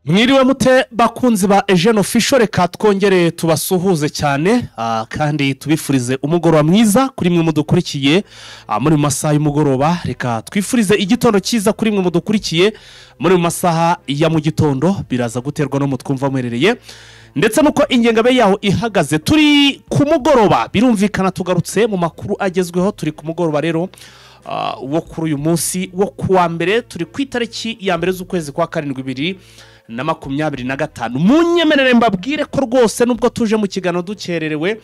Mwiriwe mute bakunzi ba Eugene Official? Reka twongere tubasuhuze cyane, kandi tubifurize umugoroba mwiza kuri mwe mudukurikiye muri mu masaha y'umugoroba. Reka twifurize igitondo cyiza kuri mwe mudukurikiye muri mu masaha ya mu gitondo, biraza guterwa no mutwumva muherereye ndetse nuko ingengabihe yaho ihagaze. Turi ku mugoroba, birumvikana tugarutse mu makuru agezweho. Turi ku mugoroba rero wo kuri uyu munsi wo kuwa mbere, turi ku itariki ya 1 z'ukwezi kwa 7 2025. Munyemerere mbabwire ko rwose nubwo tuje mu kiganiro dukererewe,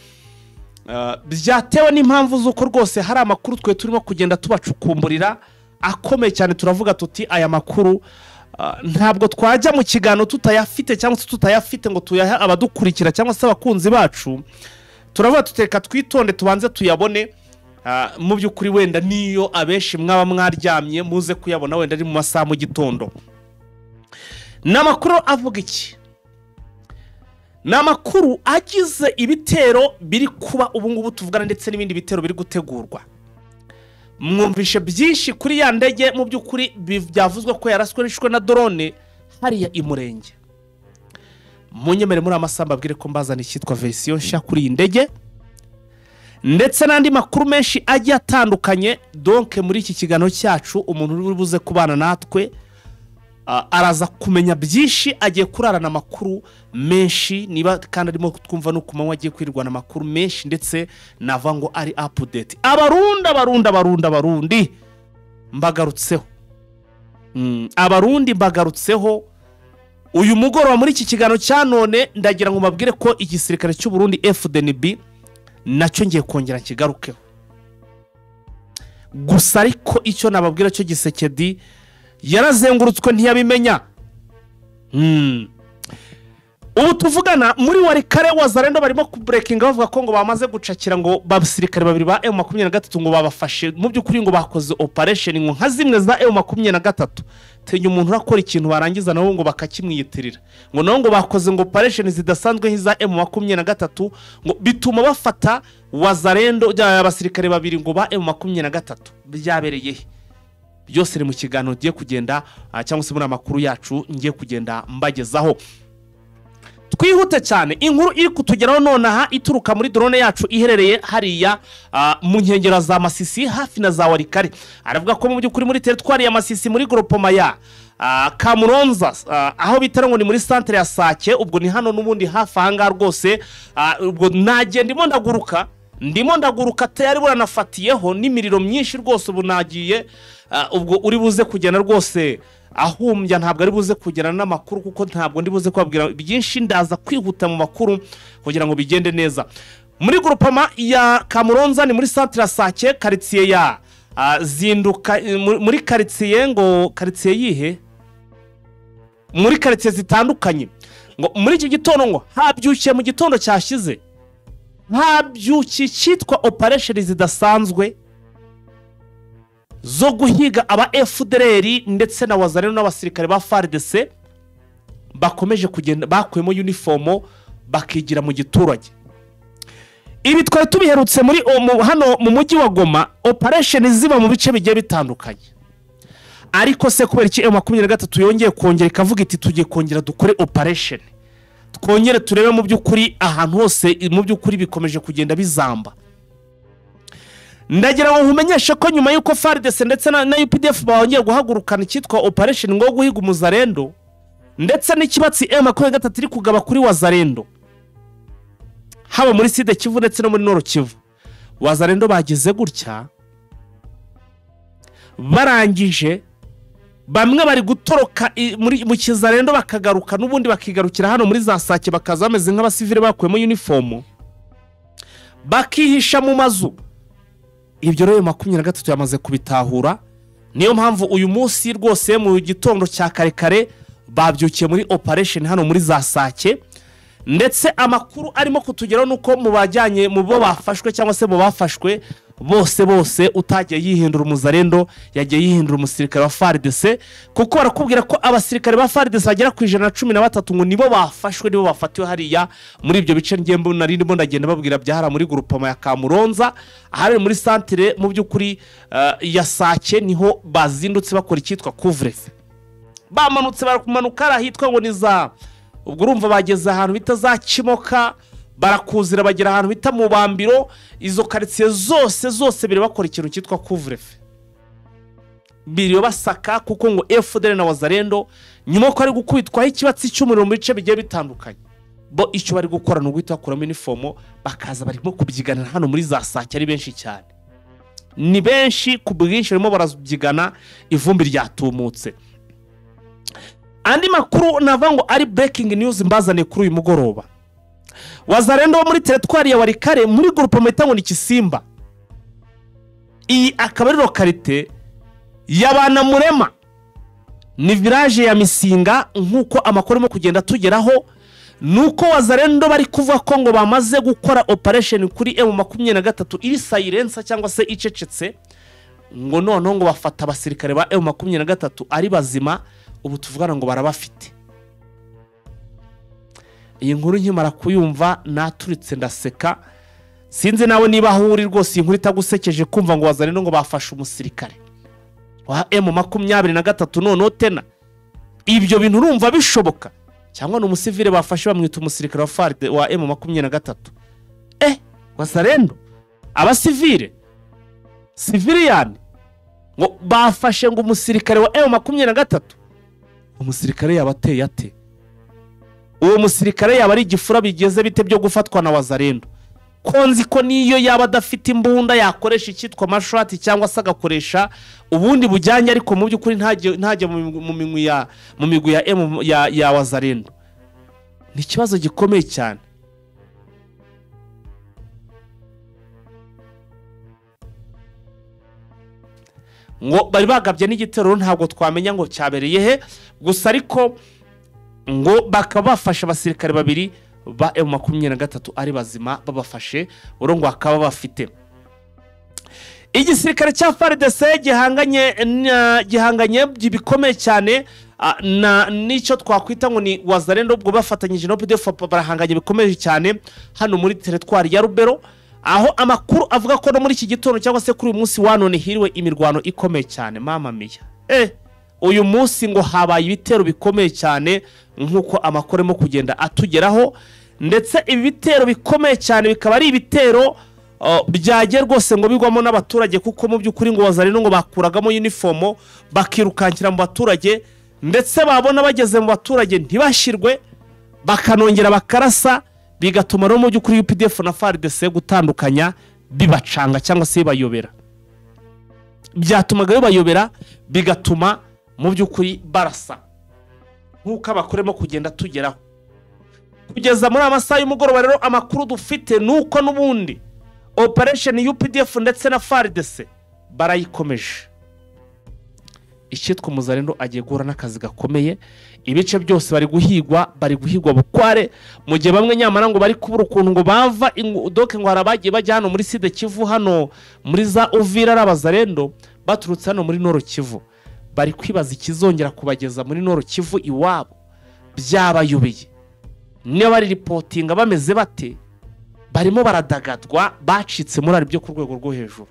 byatewe n'impamvu z'uko rwose hari amakuru twe turimo kugenda tubacukumburira akomeye cyane. Turavuga tuti aya makuru ntabwo twajya mu kiganiro tutayafite, cyangwa se tutayafite ngo tuyahe abadukurikira cyangwa se abakunzi bacu. Turavuga tuteka twitonde tubanze tuyabone. Mu by'ukuri wenda niyo abenshi mwaba mwaryamye muze kuyabona wenda ari mu masaha mu gitondo. Ni amakuru avuga iki? Ni amakuru agize ibitero biri kuba ubu ngubu tuvugana, ndetse n'ibindi bitero biri gutegurwa. Mwumvishe byinshi kuri ya ndege mu by'ukuri byavuzwe ko yaraswe n'ishwe na drone hariya i Murenge. Munyemere muri amasaha mbabwire ko mbazana icyitwa verisiyo nshya kuri iyi ndege, ndetse n'andi makuru menshi agiye atandukanye. Donc muri iki kiganiro cyacu umuntu uri buze kubana natwe araza kumenya byinshi, agiye kurarana amakuru menshi, niba kandi arimo twumva no kumanywa agiye kwirwana amakuru menshi, ndetse nava ngo ari update. Abarundi abarundi abarundi abarundi mbagarutseho, abarundi mbagarutseho uyu mugoroba muri iki kiganiro cya none. Ndagira ngo mbabwire ko igisirikare cy'u Burundi FDNB nacyo ngiye kongera kigarukeho. Gusa ariko icyo nababwira cyo, Gisekedi yarazengurutswe ntiyabimenya. Ubu tuvugana muri Walikale Wazalendo barimo kubreakinga bavuga ko ngo bamaze gucakira ngo babasirikare babiri ba M23 ngo babafashe, mu by'ukuri ngo bakoze operation ngo nka zimwe za M23. Tinya umuntu urakora ikintu barangiza nabo ngo bakakimwiyitirira, ngo nabo ngo bakoze ngo operation zidasanzwe nk'iza M23, ngo bituma bafata Wazalendo abasirikare babiri ngo ba M23. Byabereye he? Byose ni mu kiganiro ngiye kugenda cyangwa se muri amakuru yacu ngiye kugenda mbagezaho. Twihute cyane, inkuru iri kutugeraho nonaha ituruka muri drone yacu iherereye hariya mu nkengero za Masisi hafi na za Walikale. Aravuga ko mu by'ukuri muri teritwari ya Masisi muri groupement ya Kamuronza, aho bita ngo ni muri centre ya Sake, ubwo ni hano n'ubundi hafi aha ngaha rwose. Ubwo nagiye ndimo ndaguruka tayari buranafatiyeho n'imiriro myinshi rwose. Ubu nagiye, ubwo uri buze kugenda rwose ahumbya, ntabwo ari buze kugera n'amakuru kuko ntabwo ndi buze kubabwira byinshi. Ndaza kwihuta mu makuru kugira ngo bigende neza. Muri groupement ya Kamuronza ni muri centre ya Sake, quartier ya Zinduka, muri quartier ngo quartier yihe, muri quartier zitandukanye. Ngo muri iki gitondo ngo habyukiye mu gitondo cyashize habyukiye cyitwa operation zidasanzwe zo guhiga aba FDLR ndetse na Wazalendo n'abasirikare ba FARDC bakomeje kugenda bakuyemo uniform bakigira mu giturage. Ibi twari tubiherutse muri hano mu mujyi wa Goma, operation ziba mu bice bigiye bitandukanye. Ariko se kubera iki M23 yongeye kongera ikavuga iti tugiye kongera dukore operation, twongere turebe mu by'ukuri ahantu hose mu by'ukuri bikomeje kugenda bizamba. Ndagira ngo nkumenyeshe ko nyuma y'uko FARDC ndetse na UPDF bongeye guhagurukana icyitwa operation ngo guhiga umuzarendo, ndetse n'ikibatsi M23 iri kugaba kuri Wazalendo haba muri Sud Kivu ndetse no muri Nord Kivu, Wazalendo bagize gutya barangije bamwe bari gutoroka mu Kizarendo bakagaruka n'ubundi bakigarukira hano muri za Sake, bakaza bameze nk'abasivile bakuyemo uniform bakihisha mu mazu. Ibyo rero 23 yamaze kubitahura. Niyo mpamvu uyu munsi rwose mu gitondo cya kare kare babyukiye muri operation hano muri za Sake, ndetse amakuru arimo kutugeraho nuko mu bajyanye mu bo bafashwe cyangwa se mu bafashwe bose bose utagiye yihindura umuzarendo yagiye yihindura umusirikare wa FARDC, kuko barakubwira ko abasirikare ba FARDC bagera ku 113 ngo nibo bafashwe, nibo bafatiwe hariya muri ibyo bice. Ngiye mbona nari ndimo ndagenda babwira byahara muri groupement ya Kamuronza, ahari muri centre mu by'ukuri ya Sake, niho bazindutse bakora icyitwa couvre-feu. Bamanutse barakumanuka ahitwa ngo ni za, ubwo urumva bageze ahantu bita za Kimoka, barakuzira bagera ahantu bita mu Bambiro. Izo quartier zose zose biri bakora ikintu cyitwa couvre-feu, biriyo basaka, kuko ngo FDL na Wazalendo nyuma ko ari gukubitwaho ikibatsi cy'umuriro mu bice bigiye bitandukanye, bo icyo bari gukora ni uguhita bakuramo inifomo bakaza barimo kubyiganira hano muri za Sake. Ari benshi cyane, ni benshi ku bwinshi, barimo barabyigana, ivumbi ryatumutse. Andi makuru navuga ngo ari breaking news mbazaniye kuri uyu mugoroba, Wazalendo wo muri teritwari ya Walikale muri groupement ngo ni Kisimba, iyi akaba ari localité ya Banamurema, ni village ya Misinga. Nk'uko amakuru arimo kugenda tugeraho, nuko Wazalendo bari kuvuga ko ngo bamaze gukora operation kuri M23 iri silence cyangwa se icecetse, ngo noneho ngo bafata abasirikare ba M23 ari bazima, ubu tuvugana ngo barabafite. Iyi nkuru nkimara kuyumva naturitse ndaseka, sinzi nawe niba aho uri rwose iyi nkuru itagusekeje, kumva ngo Wazalendo ngo bafashe umusirikare wa M23 noneho tena. Ibyo bintu urumva bishoboka? Cyangwa ni umusivile bafashe bamwita umusirikare wa FARDC wa M23? Wazalendo abasivile, civilian, ngo bafashe ngo umusirikare wa M23. Umusirikare yaba ateye ate? Uwo musirikare yaba ari igifura bigeze bite byo gufatwa na Wazalendo? Ko nzi ko niyo yaba adafite imbunda yakoresha icyitwa mashati cyangwa se agakoresha ubundi bujyanye, ariko mu by'ukuri ntajye mu migwi ya mu migwi ya M ya Wazalendo. Ni ikibazo gikomeye cyane. Ngo bari bagabye n'igitero, ntabwo twamenya ngo cyabereye he gusa, ariko ngo bakaba bafashe abasirikare babiri ba M23 ari bazima, babafashe urongo akaba bafite. Igisirikare cya FARDC gihanganye bikomeye cyane na nicyo twakwita ngo ni Wazalendo, ubwo bafatanyije na PDF barahanganye bikomeye cyane hano muri teritwari ya Rubero, aho amakuru avuga ko no muri iki gitondo cyangwa se kuri uyu munsi wa none hiriwe imirwano ikomeye cyane. Mama mia, uyu munsi ngo habaye ibitero bikomeye cyane nk'uko amakuru arimo kugenda atugeraho, ndetse ibi bitero bikomeye cyane bikaba ari ibitero byagiye rwose ngo bigwamo n'abaturage, kuko mu by'ukuri ngo Wazalendo ngo bakuragamo uniformo bakirukankira mu baturage, ndetse babona bageze mu baturage ntibashirwe, bakanongera bakarasa, bigatuma rero mu by'ukuri UPDF na FARDC gutandukanya bibacanga cyangwa se bibayobera. Byatumaga bibayobera, bigatuma mu by'ukuri barasa nk'uko abakuremo kugenda tugeraho. Kugeza muri amasaha y'umugoroba rero amakuru dufite nuko n'ubundi operation UPDF ndetse na FARDC barayikomeje. Icyitwa Muzalendo agiye guhura n'akazi gakomeye, ibice byose bari guhigwa, bari guhigwa bukware, mu gihe bamwe nyamara ngo bari kubura ukuntu ngo bava doke, ngo harabagiye bajya hano muri Sud Kivu, hano muri za Uvira n'Abazalendo baturutse hano muri Nord Kivu, bari kwibaza ikizongera kubageza muri Nord Kivu iwabo, byabayobeye. Niba bari reportinga bameze bate, barimo baradagadwa, bacitse morali byo ku rwego rwo hejuru,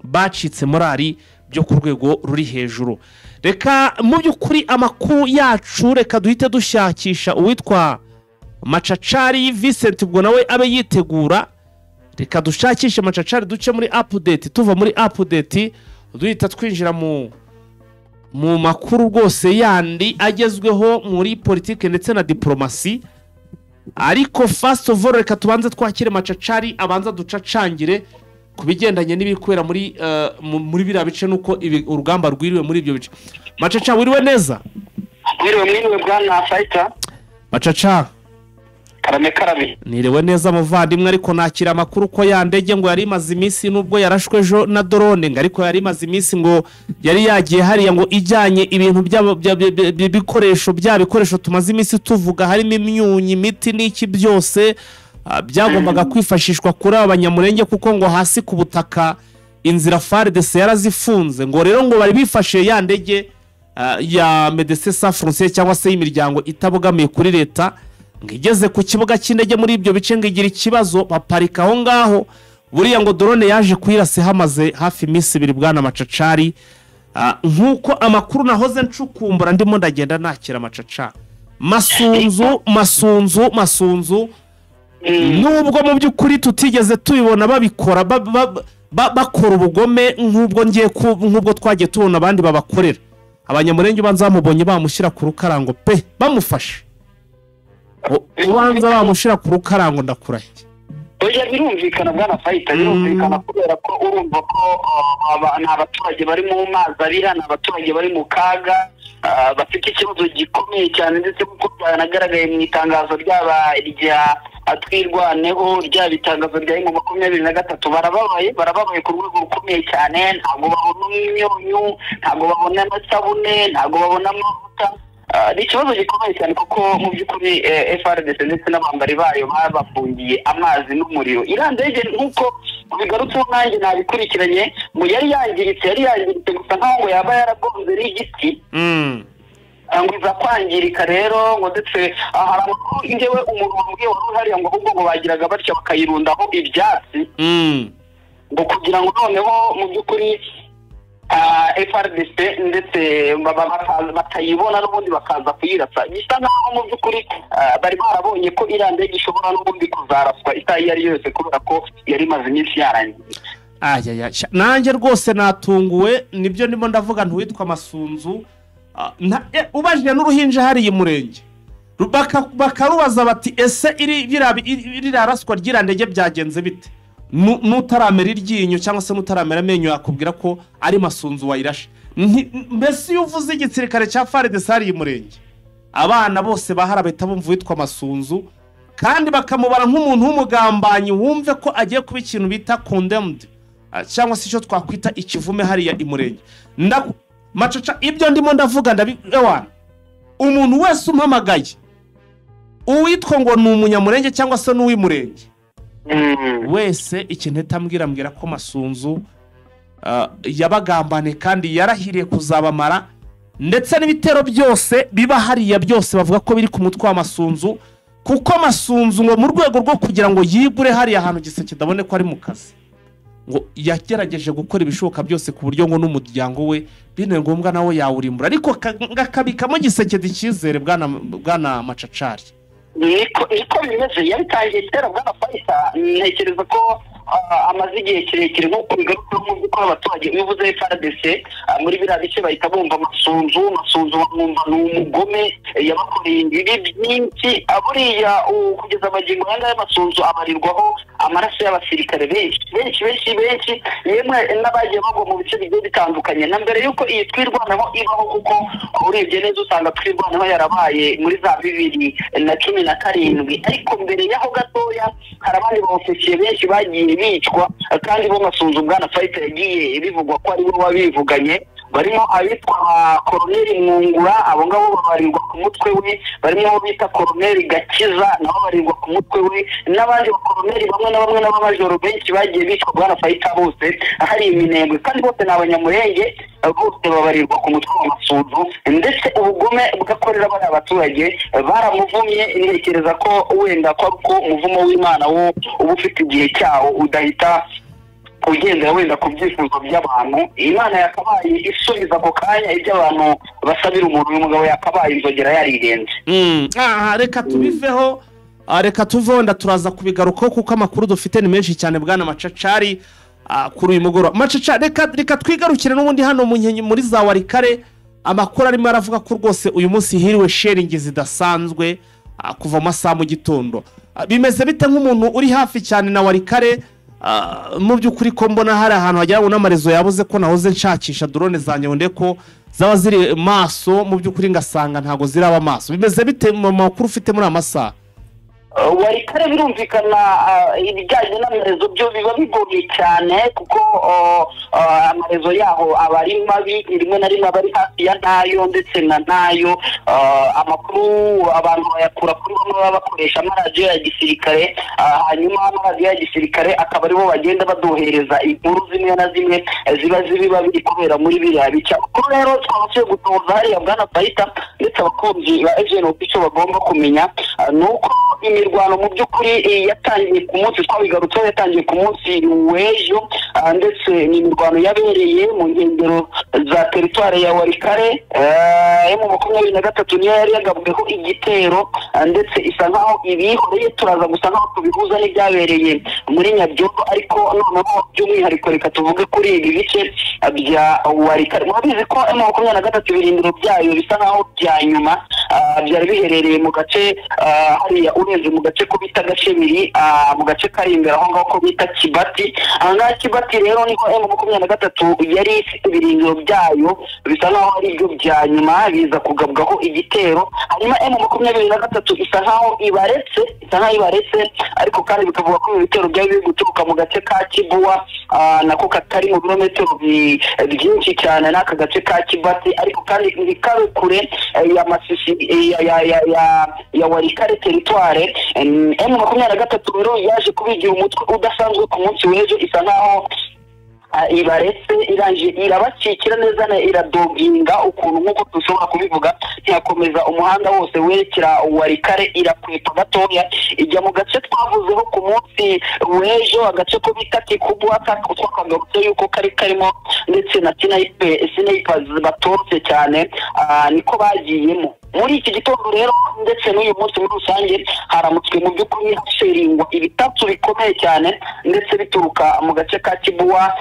bacitse morali byo ku rwego ruri hejuru. Reka mu by'ukuri amakuru yacu reka duhite dushakisha uwitwa Macacari Vincent, ubwo nawe abe yitegura. Reka dushakishe Macacari duce muri update, tuva muri update duhita twinjira mu makuru rwose yandi agezweho muri politike ndetse na diplomasi. Ariko first of all reka tubanze twakire Macacari abanza ducacangire ku bigendanye n'ibikwera muri muri biriya bice, nuko urugamba rwiriwe muri ibyo bice. Macaca, wiriwe neza? Mwiriwe, mwiriwe bwana Fighter. Macaca. Karame karame. Niriwe neza muvandimwe, ariko nakira amakuru ko ya ndege ngo yari imaze iminsi, nubwo yarashwe ejo na drone, ngo ariko yari imaze iminsi ngo yari yagiye hariya ngo ijyanye ibintu by'ibikoresho bya bikoresho tumaze iminsi tuvuga, harimo imyunyu, imiti n'iki byose byagombaga kwifashishwa kuri aba Banyamurenge, kuko ngo hasi ku butaka inzira FARDC yarazifunze, ngo rero ngo bari bifashe ya ndege ya Médecins Sans Frontières cyangwa se imiryango itabogamiye kuri leta, ngo igeze ku kibuga cy'indege muri ibyo bice ngo igira ikibazo baparika aho ngaho. Buriya ngo drone yaje kuyirasa hamaze hafi iminsi ibiri. Bwana Macacari, Nk'uko amakuru nahoze ncukumbura ndimo ndagenda nakira Macaca, Masunzu Masunzu Masunzu, nubwo mu by'ukuri tutigeze tubibona babikora, bakora ubugome nk'ubwo ngiye nk'ubwo twagiye tubona abandi babakorera. Abanyamurenge ubanza bamubonye bamushyira ku rukarango pe, bamufashe ubanza bamushyira ku rukarango, ndakurahiye. Oya, birumvikana bwana Fayita, birumvikana, kubera ko urumva ko ni abaturage bari mu mazi abira, ni abaturage bari mu kaga, bafite ikibazo gikomeye cyane. Ndetse nk'uko byanagaragaye mu itangazo ryaba irya Twirwaneho, ryaba itangazo rya M23, barababaye, barababaye ku rwego rukomeye cyane. Ntabwo babona imyunyu, ntabwo babona amasabune, ntabwo babona amavuta. Ni ikibazo gikomeye cyane, kuko mu by'ukuri FARDC ndetse n'abambari bayo babafungiye amazi n'umuriro. Iriya ndege, nk'uko bigarutseho nanjye nabikurikiranye, ngo yari yangiritse, yari yangiritse gusa nkaho ngo yaba yaragonze n'igiti, ngo iza kwangirika rero. Ngo ndetse hari amakuru njyewe umuntu wambwiye wari uhariya, ngo ahubwo ngo bagiraga batya bakayirundaho ibyatsi, ngo kugira ngo noneho mu by'ukuri FARDC ndetse batayibona, n'ubundi bakaza kuyirasa. Bisa nkaho mu by'ukuri bari barabonye ko iriya ndege ishobora n'ubundi kuzaraswa isaha iyo ari yo yose, kubera ko yari imaze iminsi yarangiye. Ayaya, nanjye rwose natunguwe nibyo ndimo ndavuga. Ntuwitwa Masunzu, ubajije n'uruhinja hariya murenge, bakarubaza bati: "Ese iri ririya raswa ry'iriya ndege byagenze bite?" N'utaramera iryinyo cyangwa se n'utaramera amenyo yakubwira ko ari Masunzu wayirashe. Mbese iyo uvuze igisirikare cya FARDC hariya murenge, abana bose bahara bahita bumva uwitwa Masunzu, kandi bakamubara nk'umuntu w'umugambanyi. Wumve ko agiye kuba ikintu bita condemned, cyangwa se icyo twakwita ikivume hariya imurenge. Macaca, ibyo ndimo ndavuga ndabi ewana, umuntu wese umpamagaye uwitwa ngo ni umunyamurenge cyangwa se n'uw'imurenge wese, ikintu ahita ambwira ko Masunzu yabagambaniye kandi yarahiriye kuzabamara. Ndetse n'ibitero byose biba hariya byose bavuga ko biri ku mutwe wa Masunzu, kuko Masunzu ngo mu rwego rwo kugira ngo yigure hariya hantu Giseke ndabone ko ari mu kazi, ngo yagerageje gukora ibishoboka byose ku buryo ngo n'umuryango we bine ngombwa nawe yawurimbura, ariko akabikamo Gisekedi icyizere. Bwana Macacari. Niko bimeze, yabitangiye kera bwana Fayita. Ntekereza ko amaze igihe kirekire, nk'uko bigaruka mu by'ukuri abaturage iyo uvuze FARDC muri biriya bice bahita bumva Masunzu. Masunzu bamwumva ni umugome, yabakoreye ibibi byinshi. Buriya kugeza amagingo aya ngaya Masunzu abarirwaho amaraso y'abasirikare benshi benshi benshi benshi, yemwe n'abagiye bagwa mu bice bigiye bitandukanye na mbere y'uko iyi Twirwanaho ibaho, kuko urebye neza usanga Twirwanaho yarabaye muri za 2017, ariko mbere y'aho gatoya hari abandi ba ofisiye benshi bagiye bicwa, kandi bo Masunzu, bwana Fayita, yagiye bivugwa ko ari we wabivuganye. Barimo abitwa Koroneri Mwungura, abo ngabo babarirwa ku mutwe we, barimo abo bita Koroneri Gakiza, nabo babarirwa ku mutwe we, n'abandi bakoroneri bamwe na bamwe n'abamajoro benshi bagiye bicwa, bwana Fayita, bose hari iminembwe, kandi bose ni abanyamurenge, bose babarirwa ku mutwe wa Masunzu. Ndetse ubugome bwakorera bariya abaturage baramuvumye. Ntekereza ko wenda ko ari uko umuvumo w'Imana wo uba ufite igihe cyawo, udahita ugendera wenda ku byifuzo by'abantu. Imana yakabaye isubiza ako kanya ibyo abantu basabira umuntu, uyu mugabo yakabaye inzogera yarirenze. Aha reka tubiveho, reka tuveho, wenda turaza kubigarukaho kuko amakuru dufite ni menshi cyane, bwana Macacari, kuri uyu mugoroba. Macacari, reka twigarukire n'ubundi hano mu nkenyi muri za Warikare. Amakuru arimo aravuga ko rwose uyu munsi hiriwe shelling zidasanzwe kuva mu masaha mu gitondo. Bimeze bite nk'umuntu uri hafi cyane na Warikare? Mu by'ukuri ko mbona hari ahantu hagira ngo n'amarezo yabuze, ko nahoze nshakisha drone zanjye ngo ndebe ko zaba ziri maso, mu by'ukuri ngasanga ntabwo ziraba maso. Bimeze bite mu makuru ufite muri aya masaha? Warikare birumvikana, ibijyanye n'amarezo byo biba bigoye cyane, kuko amarezo yaho aba ari mabi, rimwe na rimwe aba ari hafi ya ntayo ndetse na ntayo. Amakuru abantu bayakura kuri bamwe baba bakoresha amaradiyo ya gisirikare, hanyuma amaradiyo ya gisirikare akaba aribo bagenda baduhereza inkuru zimwe na zimwe ziba zibiba biri kubera muri biriya bice. Amakuru rero twabashije gutoza hariya, bwana Fayita, ndetse abakunzi ba Eugene, icyo bagomba kumenya ni uko Imirwano mu by'ukuri yatangiye ku munsi twabigarutseho, yatangiye ku munsi w'ejo, ndetse ni imirwano yabereye mu nkengero za teritwari ya Warikare. M23 niyo yari yagabweho igitero, ndetse isa nkaho ibihoreye. Turaza gusa nkaho tubihuza n'ibyabereye muri Nyabyondo, ariko noneho by'umwihariko reka tuvuge kuri ibi bice bya Warikare. Murabizi ko M23 ibirindiro byayo bisa nkaho bya nyuma byari biherereye mu gace hariya urenze mu gace ko bita Gashebiri, mu gace kari imbere aho ngaho ko bita Kibati. Aha ngaha Kibati rero niko M23 yari ifite ibirindiro byayo bisa nkaho ari byo bya nyuma, biza kugabwaho igitero. Hanyuma M23 isa nkaho ibaretse, ariko kandi bikavuga ko ibitero byari biri guturuka mu gace ka Kibuwa, nako katari mu birometero byinshi cyane n'aka gace ka Kibati, ariko kandi ntikabe kure ya Masisi ya Warikare teritware. M23 rero yaje kubigira umutwe udasanzwe ku munsi w'ejo, isa nkaho ibaretse, irangije irabakikira neza, iradoginga ukuntu nk'uko dushobora kubivuga, ntiyakomeza umuhanda wose werekera Warikare, irakwepa gatoya ijya mu gace twavuzeho ku munsi w'ejo, agace ko bita Kikubwa, twakagarutse yuko kari karimo ndetse na snipers batorotse cyane, niko bagiyemo muri iki gitondo rero. Ndetse n'uyu munsi muri rusange haramutswe mu by'ukuri hasheringwa ibitatsu bikomeye cyane, ndetse bituruka mu gace ka Kibuwa,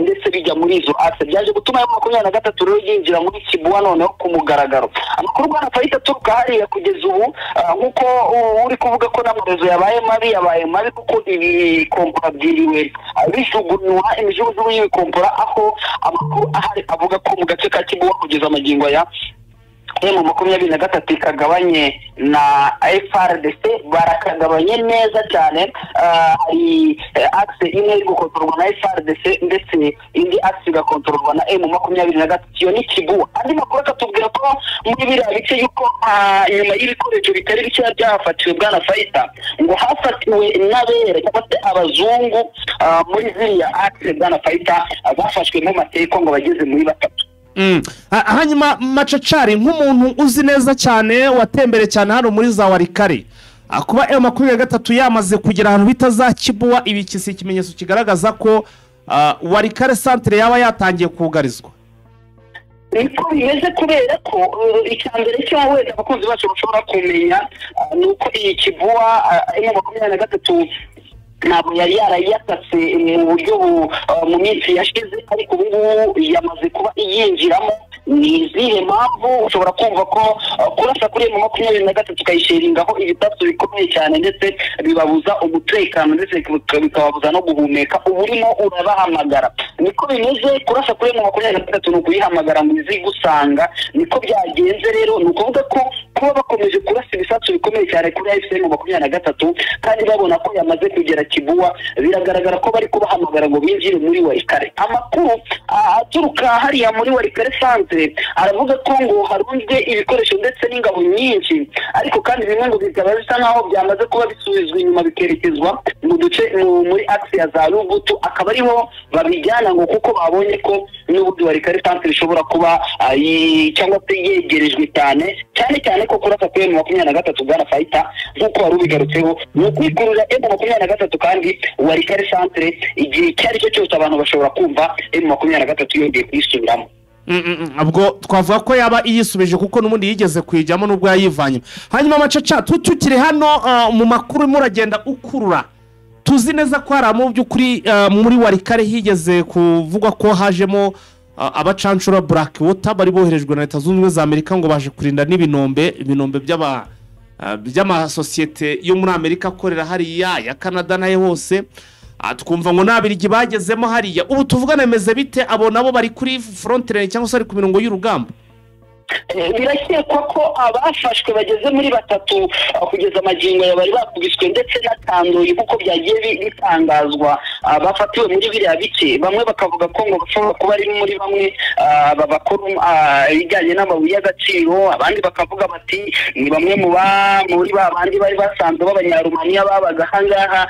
ndetse bijya muri izo ase. Byaje gutuma M23 rero yinjira muri Kibuwa noneho ku mugaragaro. Amakuru Bwana Fayita aturuka hariya kugeza ubu, nk'uko uri kuvuga ko n'amarezo yabaye mabi, kuko ibikompora byiriwe bijugunywa, imijugujugu y'ibikompora, aho amakuru ahari avuga ko mu gace ka Kibuwa kugeza amagingo ya M23 ikagabanye na FARDC, barakagabanye neza cyane. Hari axe imwe iri gukontororwa na FARDC ndetse indi axe igakontororwa na M23, iyo ni Kibuwa. Andi makuru akatubwira ko muri biriya bice yuko nyuma y'ibikoresho bitari bikeya byahafatiwe, Bwana Fayita, ngo hafatiwe n'abera cyangwa se abazungu muri ziriya axe, Bwana Fayita, bafashwe mu mateko ngo bageze muri batatu. Hanyuma Macacari, nk'umuntu uzi neza cyane watembere cyane hano muri za Warikare, kuba M23 yamaze kugera ahantu bita za Kibuwa, ibi si ikimenyetso kigaragaza ko Warikare centre yaba yatangiye kugarizwa? Niko bimeze, kubera ko icya mbere cyo wenda abakunzi bacu bashobora kumenya ni uko iyi Kibuwa M23 ntabwo yari yarayatatse mu buryo mu minsi yashize, ariko ubu ngubu yamaze kuba iyinjiramo. Ni izihe mpamvu? Ushobora kumva ko kurasa kuri M23 ukayisheringaho ibitatsu bikomeye cyane, ndetse bibabuza umutekano, ndetse bikababuza no guhumeka, uba urimo urabahamagara. Niko bimeze, kurasa kuri M23 ni ukuyihamagara ngo izigusanga. Niko byagenze rero, ni ukuvuga ko kuba bakomeje kurasa ibisatsu bikomeye cyane kuri AFC M23 kandi babona ko yamaze kugera Kibuwa, biragaragara ko bari kubahamagara ngo binjire muri Warikare. Amakuru aturuka hariya muri Warikare centre aravuga ko ngo harunzwe ibikoresho ndetse n'ingabo nyinshi, ariko kandi bimwe ngo bikaba bisa nkaho byamaze kuba bisubizwa inyuma bikerekezwa mu duce muri axe ya za Rubutu, akaba ariho babijyana ngo kuko babonye ko n'ubundi Warikare centre ishobora kuba cyangwa se yegerejwe cyane cyane cyane ko kurasa kuri M23, Bwana Fayita, nk'uko wari ubigarutseho, ni ukwikurura M23, kandi Warikare centre igihe icyo ari cyo cyose abantu bashobora kumva M23 yongeye kuyisubiramo. Ubwo twavuga ko yaba iyisubije kuko n'ubundi yigeze kuyijyamo nubwo yayivanye. Hanyuma Macaca, tukiri hano mu makuru muragenda ukurura, tuzi neza ko hari mu by'ukuri muri Warikare higeze kuvugwa ko hajemo abacancura Black Water bari boherejwe na Leta Zunze Ubumwe za Amerika ngo baje kurinda n'ibinombe, ibinombe by'amasosiyete yo muri Amerika akorera hariya, ya Canada nayo hose. Twumva ngo n'Abirigi bagezemo hariya. Ubu tuvugana bimeze bite? Abo nabo bari kuri frontier cyangwa se bari ku mirongo y'urugamba? Birakekwa ko abafashwe bageze muri batatu kugeza amagingo ya bari bakubiswe ndetse n'atanduye, kuko byagiye bitangazwa bafatiwe muri biriya bice. Bamwe bakavuga ko ngo bashobora kuba ari muri bamwe babakora ibijyanye n'amabuye y'agaciro, abandi bakavuga bati ni bamwe muri ba bandi bari basanzwe b'Abanyarumaniya babaga aha ngaha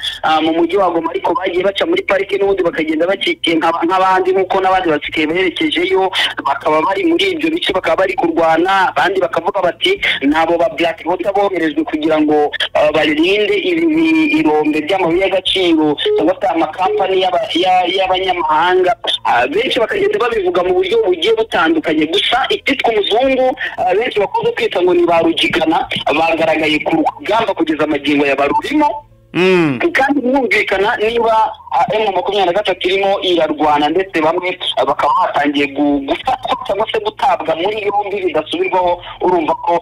mu mujyi wa Goma, ariko bagiye baca muri parike n'ubundi bakagenda bakikiye nk'abandi, nk'uko n'abandi basigaye berekejeyo, bakaba bari muri ibyo bice, bakaba bari kurwana, abandi bakavuga bati nabo ba Black Water boherejwe kugira ngo barinde irombe ry'amabuye y'agaciro cyangwa se amakampani y'abanyamahanga. Benshi bakagenda babivuga mu buryo bugiye butandukanye. Gusa icyitwa umuzungu benshi bakunze kwita ngo ni ba Rugigana bagaragaye ku rugamba kugeza amagingo ya barurimo. Kandi birumvikana niba M23 irimo irarwana, ndetse bamwe bakaba batangiye gufatwa cyangwa se gutabwa muri yombi bidasubirwaho, urumva ko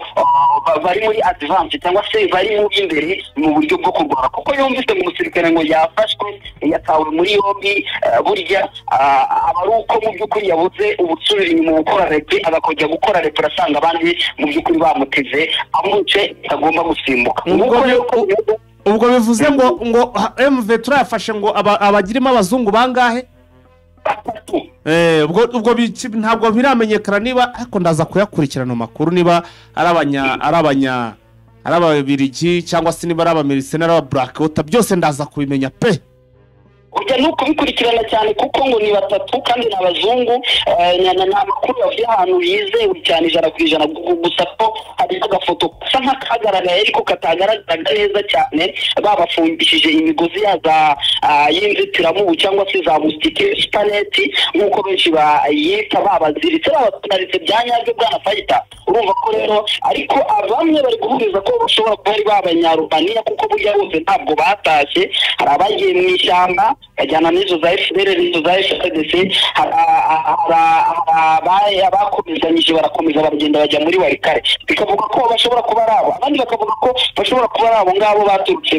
bari muri advance cyangwa se bari mu imbere mu buryo bwo kurwana, kuko yumvise ngo umusirikare ngo yafashwe yatawe muri yombi, burya aba ari uko mu by'ukuri yabuze ubusubira inyuma gukora repli, agakojya gukora repli asanga abandi mu by'ukuri bamuteze amuce agomba gusimbuka. Ubwo bivuze ngo M23 yafashe ngo abagirimo abazungu bangahe? Ubwo ntabwo biramenyekana niba, ariko ndaza kuyakurikirana makuru niba ari ababirigi cyangwa se niba ari abamerisenari aba Black Water, byose ndaza kubimenya pe. Ujya no kubikurikirana cyane kuko ngo ni batatu kandi ni abazungu, ni amakuru yavuye ahantu yizewe cyane 100%. Gusa ko hari agafoto gasa nk'akagaragaye ariko katagaragara neza cyane, babafungishije imigozi yaza y'inzitiramubu cyangwa se za mustike spaneti nk'uko benshi bayita, babaziritse babatunaritse bya nyabyo bwana Fayita. Urumva ko rero ariko bamwe bari guhuriza ko bashobora kuba ari b'abanyarubaniya, kuko burya bose ntabwo batashye, hari abagiye mu ishyamba bajyana n'izo za FDL n'izo za FDC, hari abakomezanyije barakomeza baragenda bajya muri Warikare, bikavuga ko bashobora kuba ari abo, abandi bakavuga ko bashobora kuba ari abo ngabo baturutse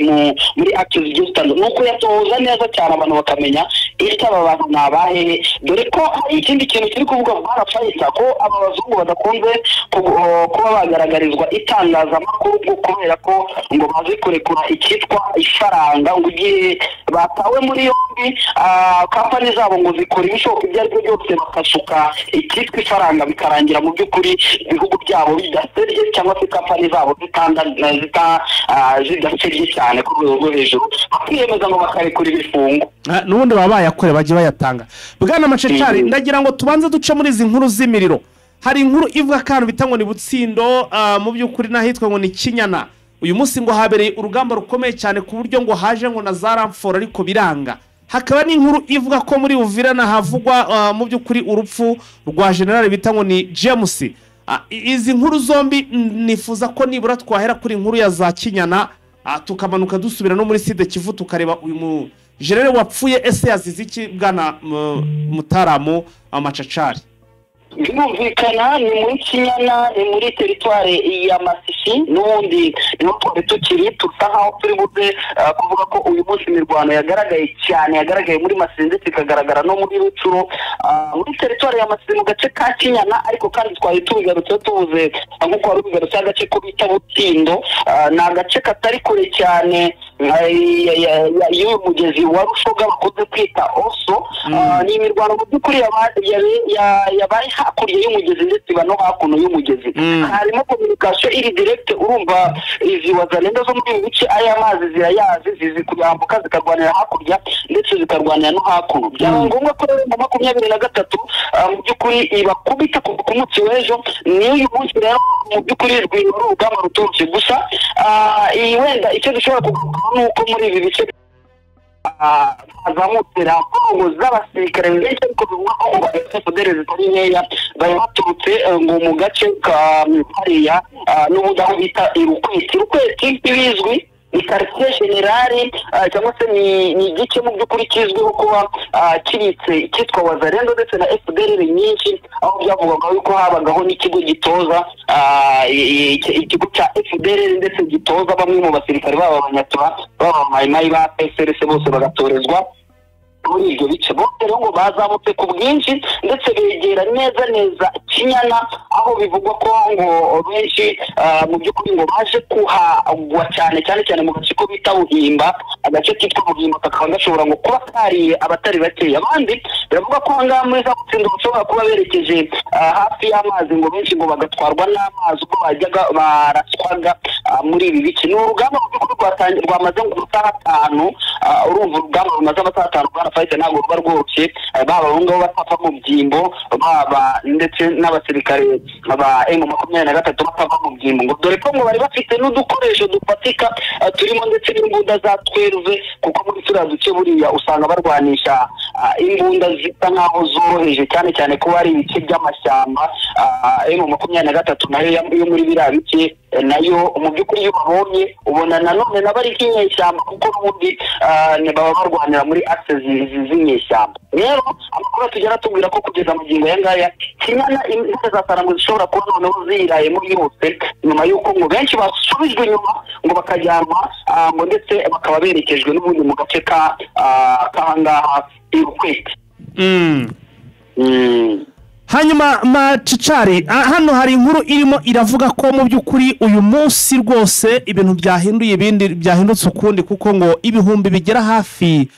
muri actions zigiye zitandukanye. Nuko yatohoza neza cyane abantu bakamenya ese aba bantu ni abahehe, dore ko hari ikindi kintu kiri kuvuga bwana Fayita ko aba bazungu badakunze kuba bagaragarizwa itangazamakuru kubera ko ngo bazi kurekura icyitwa ifaranga, ngo igihe batawe muri yombi kampani zabo ngo zikora ibishoboka ibyo ari byo byose bakasuka icyitwa ifaranga, bikarangira mu by'ukuri ibihugu byabo bidaserye cyangwa se kampani zabo zidaserye cyane ku rwego rwo hejuru, bakiyemeza ngo bakarekura ibifungo n'ubundi baba bayakore bajye bayatanga. Bwana Macacari, ndagira ngo tubanze duce muri izi nkuru z'imiriro. Hari inkuru ivuga akantu bita ngo ni Butsindo, mu by'ukuri n'ahitwa ngo ni Kinyana. Uyu munsi ngo habereye urugamba rukomeye cyane ku buryo ngo haje ngo na za ramforo ariko biranga. Hakaba n'inkuru ivuga ko muri Uvira havugwa mu by'ukuri urupfu rwa general bita ngo ni James. Izi nkuru zombi nifuza ko nibura twahera kuri inkuru ya za Kinyana, tukamanuka dusubira no muri Sud Kivu tukareba uyu mu general wapfuye ese yazize iki bwana Mutaramu Amacacari. Birumvikana ni muri Kinyana, ni muri teritware ya Masisi, n'ubundi niho twari tukiri, tusa nkaho turi buze kuvuga ko uyu munsi imirwano yagaragaye cyane, yagaragaye muri Masisi ndetse ikagaragara no muri Rutsuro, muri teritware ya Masisi mu gace ka Kinyana. Ariko kandi twari tubigarutseho tuvuze nk'uko wari ubigarutseho agace ko bita Butsindo, ni agace katari kure cyane y'uyu mugezi wa Rushoga bakunze kwita Oso. Ni imirwano mu by'ukuri yabaye hakurya y'umugezi ndetse no hakuno y'umugezi, harimo communication iri direct. Urumva izi wazalendo zo muri bice aya mazi zirayazi, zizi kuyambuka zikarwanira hakurya ndetse zikarwanira no hakuno. Byaba ngombwa ko rero mu 23 mu by'ukuri ibakubita ku munsi w'ejo. Ni uyu munsi rero mu by'ukuri rw'urugamba ruturutse. Gusa iyi wenda icyo dushobora kuvuga ni uko muri ibi bice hazamutse raporo z'abasirikare benshi, ariko bivugwa ko ngo FDL zitari nkeya bari baturutse ngo mu gace ka hariya n'ubundi aho bita Irukweti. Irukweti ntibizwi, ni quartier general cyangwa se ni igice mu by'ukuri kizwiho kuba kiritse icyitwa Wazalendo ndetse na FDL nyinshi, aho byavugwaga yuko habagaho n'ikigo gitoza ikigo cya FDL ndetse gitoza bamwe mu basirikare baba abanyatura baba mayimayi ba PSRC bose bagatorezwa muri ibyo bice. Bose rero ngo bazamutse ku bwinshi ndetse begera neza neza Kinyana, aho bivugwa ko ngo benshi mu by'ukuri ngo baje kuhagwa cyane cyane cyane mu gace ko bita Buhimba. Agace kitwa Buhimba kakaba gashobora ngo kuba kariye abatari bakeya. Abandi biravuga ko aha ngaha muri za Butsindo bashobora kuba berekeje hafi y'amazi, ngo benshi ngo bagatwarwa n'amazi ubwo bajyaga baraswaga muri ibi bice. Ni urugamba mu by'ukuri rwamaze amasaha 5. Urumva urugamba rumaze amasaha 5 bwana Faisal ntabwo ruba rworoshye, baba abo ngabo batava mu byimbo, baba ndetse n'abasirikare ba M23 batava mu byimbo, ngo dore ko ngo bari bafite n'udukoresho dufatika turimo ndetse n'imbunda za 12, kuko muri turiya duce buriya usanga barwanisha imbunda zisa nkaho zoroheje, cyane cyane ko ari ibice by'amashyamba. M23 nayo yo muri biriya bice nayo mu by'ukuri iyo babonye ubona nanone nabo ari nk'inyeshyamba, kuko n'ubundi baba barwanira muri axe z'inyeshyamba. Rero amakuru tugera tubwira ko kugeza mu ngingo ya ngaya Kinyana intare za Sarangwe zishobora kuba noneho zirayemo yose, nyuma y'uko ngo benshi basubijwe inyuma ngo bakajyanwa ngo ndetse bakaba berekejwe n'ubundi mu gace ka kahangaha Irukwete. Hanyuma Macicari, hano hari inkuru irimo iravuga ko mu by'ukuri uyu munsi rwose ibintu byahinduye ibindi byahindutse ukundi, kuko ngo ibihumbi bigera hafi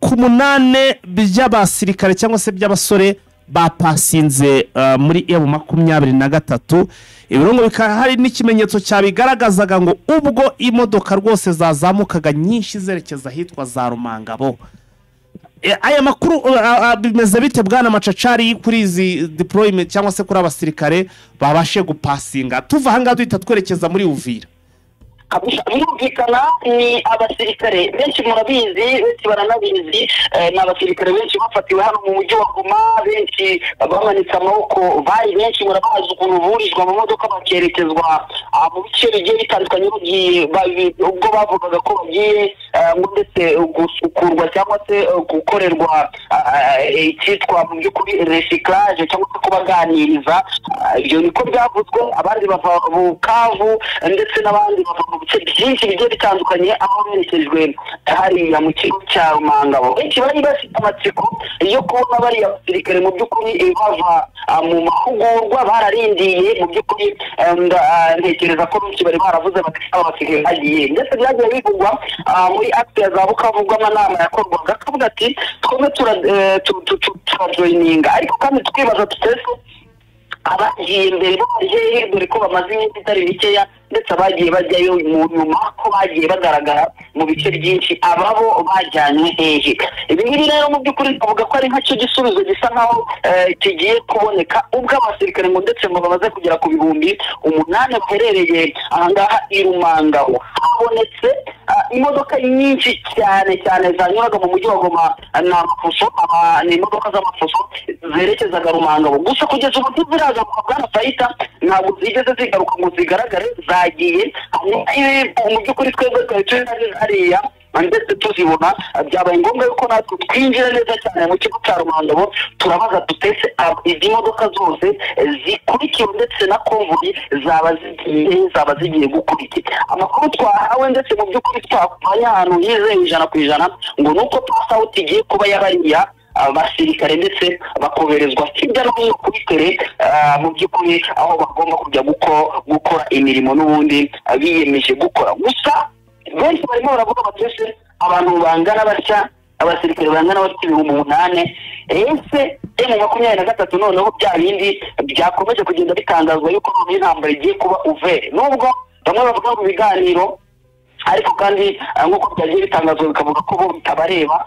ku 8 by'abasirikare cyangwa se by'abasore bapasinze muri M23. Ibirungo bikaba hari n'ikimenyetso cyabigaragazaga ngo ubwo imodoka rwose zazamukaga nyinshi zerekeza ahitwa za Rumangabo. Aya makuru bimeze bite bwana Macacari kuri izi deployment cyangwa se kuri abasirikare babashe gupasinga tuva ahangaha duhita twerekeza muri Uvira? Birumvikana ni abasirikare benshi murabizi, benshi baranabizi, ni abasirikare benshi bafatiwe hano mu mujyi wa Goma, benshi bamanitse amaboko, bari benshi murabazi ukuntu burijwe mu modoka bakerekezwa mu bice bigiye bitandukanye, ubwo bavugaga ko bagiye ngo ndetse gusukurwa cyangwa se gukorerwa icyitwa mu by'ukuri recyclage cyangwa se kubaganiriza. Ibyo niko byavuzwe, abandi bava Bukavu ndetse n'abandi bava mu bice byinshi bigiye bitandukanye aho berekejwe hariya mu kigo cya Rumangabo. Benshi bari bafite amatsiko yo kubona bariya basirikare mu by'ukuri bava mu mahugurwa bararindiye mu by'ukuri. Ntekereza ko benshi bari baravuze bati aba basirikare bagiye, ndetse byagiye bivugwa muri acte ya za Bukavu ubwo amanama yakorwaga, akavuga ati twebwe turajoyininga, ariko kandi tukibaza tutese abagiye mbere bagiye dore ko bamaze iminsi itari mikeya, ndetse abagiye bajyayo mu nyuma ko bagiye bagaragara mu bice byinshi, ababo bajyanywe hehe? Ibi ngibi rero mu by'ukuri avuga ko ari nkacyo gisubizo gisa nkaho kigiye kuboneka ubwo abasirikare ngo ndetse ngo bamaze kugera ku 8,000 baherereye ahangaha i Rumangabo. Habonetse imodoka nyinshi cyane cyane zanyuraga mu mujyi wa Goma na Mafuso, ni imodoka z'amafuso zerekezaga Rumangabo. Gusa kugeza ubu ntiziraza bwana Faita, ntabwo zigeze zigaruka ngo zigaragare, zagiye mu by'ukuri twebwe twari turi hariya ndetse tuzibona. Byabaye ngombwa yuko natwe twinjira neza cyane mu kigo cya Rumangabo, turabaza tutese izi modoka zose zikurikiwe ndetse na konvoyi zaba zigiye gukurikira. Amakuru twahawe ndetse mu by'ukuri twavanye ahantu hizewe 100% ngo nuko pass out igiye kuba yabariya abasirikare ndetse bakoherezwa hirya no hino kuri tere mu by'ukuri aho bagomba kujya gukora imirimo n'ubundi biyemeje gukora. Gusa benshi barimo baravuga bati ese abantu bangana batya, abasirikare bangana batya 8,000, ese M23 noneho bya bindi byakomeje kugenda bitangazwa yuko noneho intambara igiye kuba uvere, nubwo bamwe bavuga mu biganiro, ariko kandi nk'uko byagiye bitangazwa bikavuga ko bo bitabareba,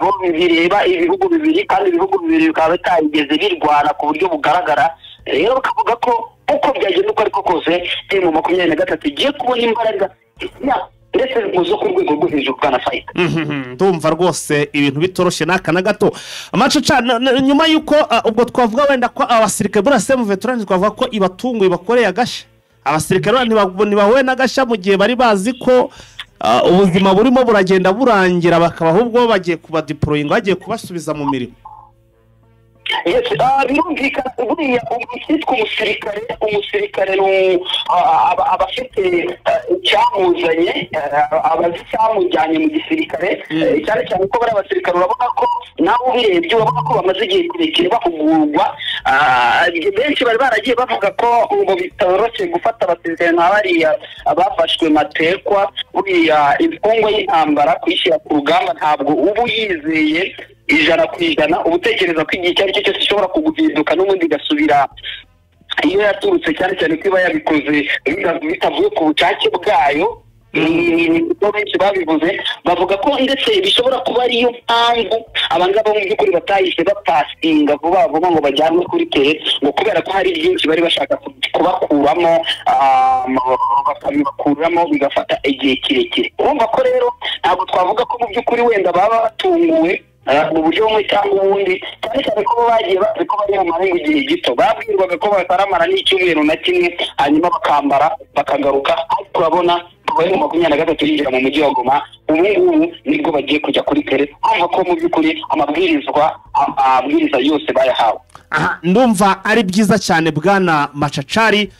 bo bireba ibihugu bibiri, kandi ibihugu bibiri bikaba bitarigeze birwana ku buryo bugaragara. Rero bakavuga ko uko byagenda uko ariko kose M23 igiye kubona imbaraga ndetse zo ku rwego rwo hejuru bwana Faita. Ndumva rwose ibintu bitoroshye n'aka na gato. Amacaca, nyuma y'uko ubwo twavuga wenda ko abasirikare buriya M23 twavuga ko ibatunguye bakoreye agashya, abasirikare ntibahuye n'agashya mu gihe bari bazi ko ubuzima burimo buragenda burangira, bakaba ahubwo bagiye kubadeployinga, bagiye kubasubiza mu mirimo. Birumvikana buriya icyitwa umusirikare aba afite icyamuzanye, abazi icyamujyanye mu gisirikare, cyane cyane ko bari abasirikare urabona ko nawe ubirebye urabona ko bamaze igihe kirekire bahugurwa. Benshi bari baragiye bavuga ko ngo bitoroshye gufata abasirikare nka bariya bafashwe matekwa, buriya imfungwa y'intambara kuyishyira ku rugamba ntabwo uba uyizeye 100%, uba utekereza ko igihe icyo ari cyo cyose ishobora kuguhinduka n'ubundi igasubira Iyo yaturutse, cyane cyane ko iba yabikoze bitavuye ku bushake bwayo, niko benshi babivuze, bavuga ko ndetse bishobora kuba ariyo mpamvu abangaba mu by'ukuri batahise bapasinga vuba vuba ngo bajyanwe kuri terrain, ngo kubera ko hari byinshi bari bashaka kubakuramo, bakabibakuramo bigafata igihe kirekire. Urumva ko rero ntabwo twavuga ko mu by'ukuri wenda baba batunguwe mu buryo bumwe cyangwa ubundi, cyane cyane ko bagiye bazi ko bari bumare igihe gito. Babwirwaga ko bataramara n'icyumweru na kimwe, hanyuma bakambara bakagaruka. Ariko urabona kuva M23 yinjira mu mujyi wa Goma, ubu ngubu nibwo bagiye kujya kuri terrain. Urumva ko mu by'ukuri amabwiriza yose bayahawe. Aha ndumva ari byiza cyane, bwana Macacari.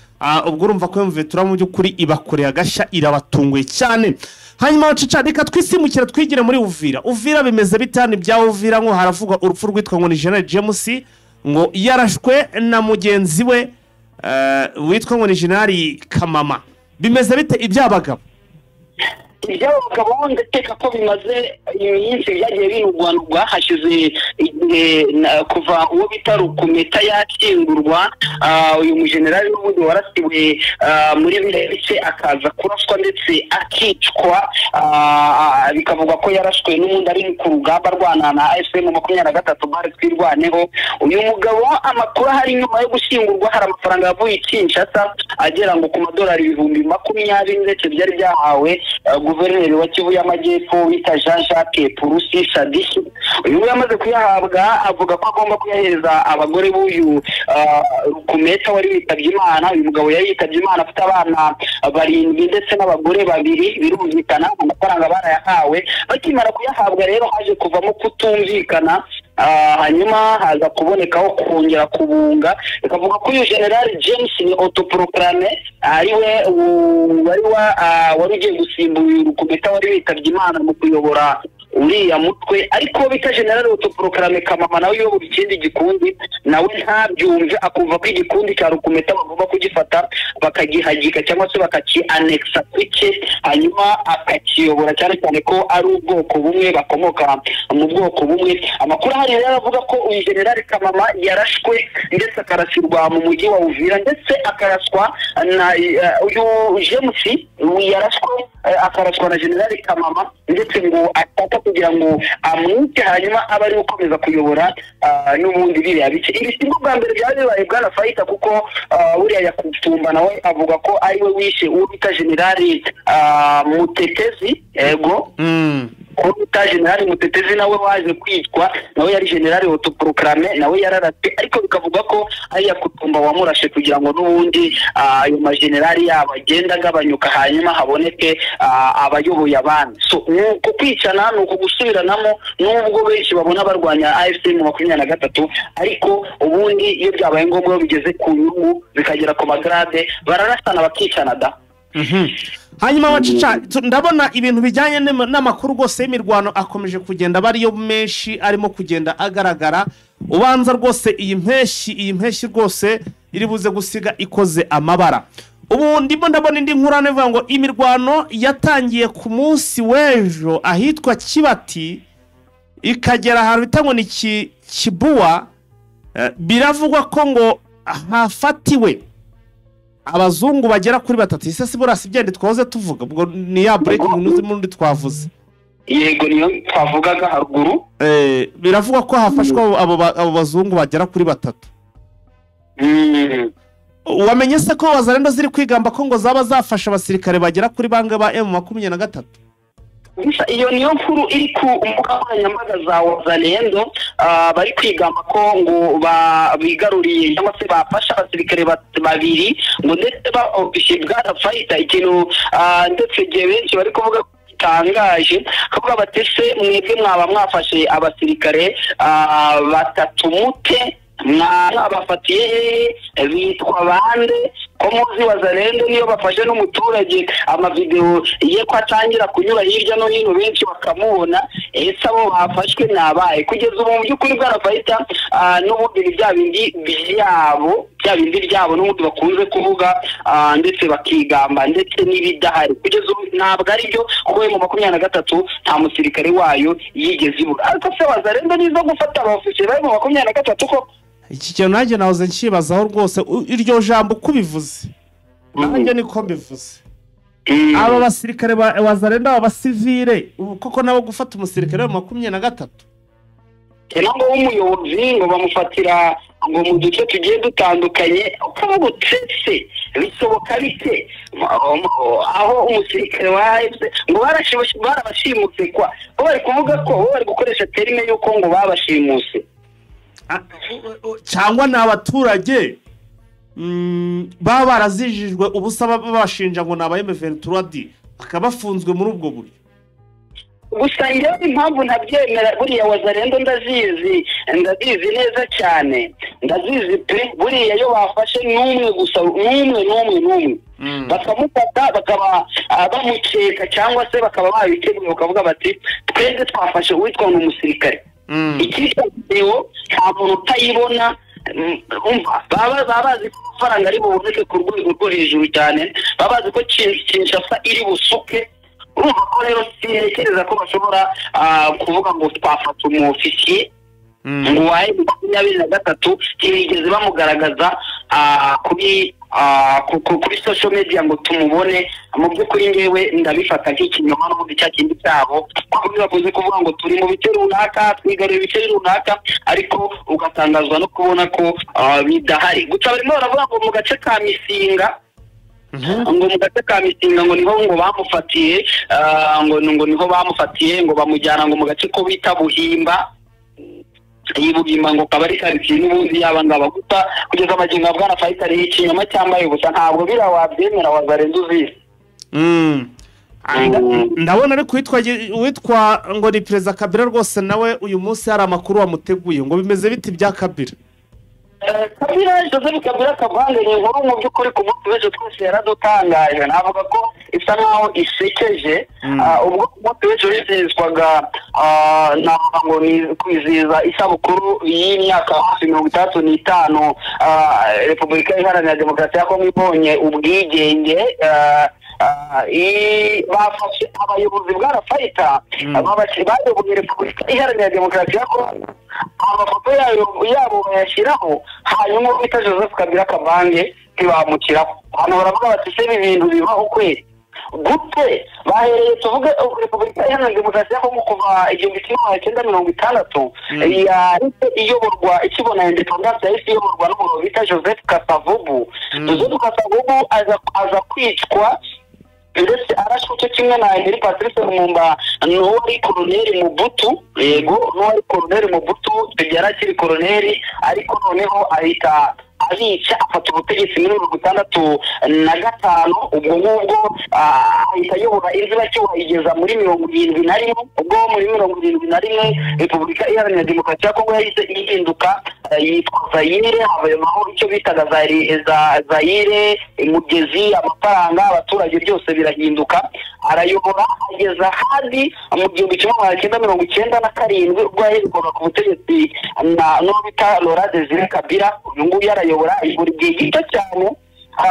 Ubwo urumva ko M23 mu by'ukuri ibakoreye agashya, irabatunguye cyane. Hanyuma Macacari, reka twisimukira twigire muri Uvira. Uvira bimeze bitani bya Uvira? Ngo haravugwa urupfu rwitwa ngo ni General James, ngo yarashwe na mugenzi we witwa ngo ni General Kamama. Bimeze bite iby'abagabo? Iby'abagabo ndakeka ko bimaze iminsi byagiye binugwanugwa. Hashize igihe kuva uwo bita Rukumeta yakingurwa, uyu mujenerali n'ubundi warasiwe muri biriya bice, akaza kuraswa ndetse akicwa, bikavugwa ko yarashwe n'ubundi ari ku rugamba arwana na AFC M23 bari Twirwaneho. Uyu mugabo, amakuru ahari, nyuma yo gushyingurwa hari amafaranga yavuye i Kinshasa agera ngo ku madolari 20,000, ndetse byari byahawe guverineri wa Kivu y'Amajyepfo wita Jean Jacques Purusi Sadiki. Uyu nguyu amaze kuyahabwa avuga ko agomba kuyahereza abagore b'uyu Rukumeta wari witabye Imana. Uyu mugabo yari yitabye Imana afite abana barindwi ndetse n'abagore babiri. Birumvikana amafaranga barayahawe. Bakimara kuyahabwa rero haje kuvamo kutumvikana, hanyuma haza kubonekaho kongera kubunga. Bikavuga ko uyu General James ni autoproclamé, ariwe wari ugiye gusimbura uyu Rukumeta wari witabye Imana mu kuyobora uriya mutwe, ariko bita General autoproclamé Kamama nawe uyobora ikindi gikundi, nawe ntabyumve, akumva ko igikundi cya Rukumeta bagomba kugifata bakagihagika cyangwa se bakakianexa kuke, hanyuma akakiyobora, cyane cyane ko ari ubwoko bumwe, bakomoka mu bwoko bumwe. Amakuru ahari rero avuga ko uyu General Kamama yarashwe ndetse akarasirwa mu mujyi wa Uvira, ndetse akaraswa na uyu James yarashwe, akaraswa na General Kamama, ndetse ngo ataka kugira ngo amwice, hanyuma abe ari gukomeza kuyobora n'ubundi biriya bice. Ibi si bwo bwa mbere byari bibaye, bwana Fayita, kuko buriya Yakutumba nawe avuga ko ari we wishe uwo bita General Mutetezi. Ego, ko bita General Mutetezi nawe waje kwicwa, nawe yari general autoproclamé, nawe yararate, ariko bikavuga ko ari Yakutumba wamurashe kugira ngo n'ubundi ayo majenerali yabo agenda agabanyuka, hanyuma haboneke abayoboye abandi. So ni uku kwicana, ni uku gusubiranamo, nubwo benshi babona barwanya AFC M23, ariko ubundi iyo byabaye ngombwa, iyo bigeze ku nyungu, bikagera ku magrade, bararasana bakicana da. Hanyuma Macica, ndabona ibintu bijyanye n'amakuru rwose y'imirwano akomeje kugenda aba ariyo menshi arimo kugenda agaragara. Ubanza rwose iyi mpeshyi rwose iri buze gusiga ikoze amabara. Ubu ndimo ndabona indi nkuru ivuga ngo imirwano yatangiye ku munsi w'ejo ahitwa Kibati, ikagera ahantu bita ngo ni Kibuwa. Biravugwa ko ngo hafatiwe abazungu bagera kuri batatu. Ese si burasi byende twahoze tuvuga? Ubwo ni ya breaking news mundi twavuze. Yego, niyo twavugaga haruguru. Biravugwa ko hafashwe abo bazungu bagera kuri batatu. Wamenye se ko Wazalendo ziri kwigamba ko ngo zaba zafashe abasirikare bagera kuri bangahe ba M23? Gusa iyo niyo nkuru iri ku mbuga nkoranyambaga za Wazalendo, bari kwigamba ko ngo bigaruriye cyangwa se bafashe abasirikare babiri, ngo ndetse ba ofisiye. Bwana Fayita, ikintu ndetse igihe benshi bari kuvuga ko gitangaje, kavuga bati: "Se mwebwe mwaba mwafashe abasirikare batatu mute? Mwabafatiye hehe? Bitwa bande?" Ko muzi Wazalendo niyo bafashe n'umuturage, amavideo ye ko atangira kunyura hirya no hino, benshi bakamubona. Ese abo bafashwe ni abahe? Kugeza ubu mu by'ukuri, bwarafahita, n'ubundi ni bya bindi byabo, bya bindi byabo n'ubundi bakunze kuvuga, ndetse bakigamba ndetse n'ibidahari. Kugeza ubu ntabwo ari byo, kuko M23 nta musirikare wayo yigeze ibura. Ariko se Wazalendo nizo gufata abaofisiye bari mu 23 ko? Iki kintu nanjye nahoze nkibazaho rwose, iryo jambo uko ubivuze nanjye niko mbivuze. Aba basirikare ba Wazalendo, aba basivile, ubu koko nabo gufata umusirikare wa 23 cyangwa w'umuyobozi ngo bamufatira ngo mu duce tugiye dutandukanye, ukavuga uti se bishoboka bite aho umusirikare wa AFC ngo barabashimutse kwa bo bari kuvuga ko bo bari gukoresha terime y'uko ngo babashimuse cyangwa ni abaturage baba barazijijwe ubusa babashinja ngo ni aba M23D bakaba bafunzwe muri ubwo buryo. Gusa njyewe impamvu ntabyemera, buriya Wazalendo ndazizi neza cyane, ndazizi pe. Buriya iyo bafashe n'umwe gusa, n'umwe bakamufata bakaba bamukeka cyangwa se bakaba babiteguye bakavuga bati twebwe twafashe uwitwa ngo umusirikare, icyitwa video nta muntu utayibona. Umva baba bazi ko amafaranga ari buboneke ku rwego rwo hejuru cyane, baba bazi ko Kinshasa iri busuke. Urumva ko rero sintekereza ko bashobora kuvuga ngo twafata umufisiye ngo wa M23, ntibigeze bamugaragaza kuri social media ngo tumubone. Mu by'ukuri ngewe ndabifata nk'ikinyoma n'ubundi cya kindi cyabo, kuko bakunze kuvuga ngo turi mu bice runaka, twigarurira ibice runaka, ariko ugatangazwa no kubona ko bidahari. Gusa barimo baravuga ngo mu gace ka Misinga, ngo mu gace ka Misinga ngo niho ngo bamufatiye, ngo niho bamufatiye ngo bamujyana ngo mu gace ko bita Buhimba. Iyi Buhimba ngo kaba ari karitsiye n'ubundi yaba ngaba. Gusa kugeza amagingo ya Bwana Faisal ikinyoma cyambaye ubusa, ntabwo bira wabyemera Wazalendo uzizi. Ndabona ariko witwa ngo ni Perezida Kabila rwose nawe uyu munsi hari amakuru wamuteguye ngo bimeze biti bya Kabila. Kabila Joseph Kabila Kabange ni inkuru mu by'ukuri ku munsi w'ejo twese yaradutangaje, navuga ko isa nkaho isekeje. Ubwo ku munsi w'ejo hizihizwaga, navuga ngo ni kwizihiza isabukuru y'imyaka hafi 65 Repubulika Iharanira Demokarasi ya Kongo ibonye ubwigenge. Bafashe abayobozi bwa Fayita bayoboye Repubulika Iharanira Demokarasi ya Kongo, amafoto yabo bayashyiraho, hanyuma bita Joseph Kabila Kabange ntibamukiraho. Abantu baravuga bati se ibi bintu bibaho kweli gute? Bahereye tuvuge Repubulika Iharanira Demokarasi ya Kongo kuva 1960 yahise iyoborwa, ikibona independence yahise iyoborwa n'umugabo bita Joseph Kasavubu. Joseph Kasavubu aza kwicwa ndetse arashwe cyo kimwe na Henri Patrice Lumumba n'uwari koloneli Mobutu. Yego, n'uwari koloneli Mobutu yari akiri koloneli, ariko noneho ahita abica afata ubutegetsi muri 65. Ubwo ngubwo ahita ayobora inzibacyuho igeza muri 71. Ubwo muri 71 Repubulika Iharanira Demokarasi ya Kongo yahise ihinduka yitwa Zaire, habayeho icyo bitaga Zaire, umugezi, amafaranga, abaturage, byose birahinduka. Arayobora ageza hadi mu 1997 ubwo yaherukaga ku butegetsi n'uwo bita Laurent Desire Kabila. Uyu nguyu arayobora buri gihe gito cyane.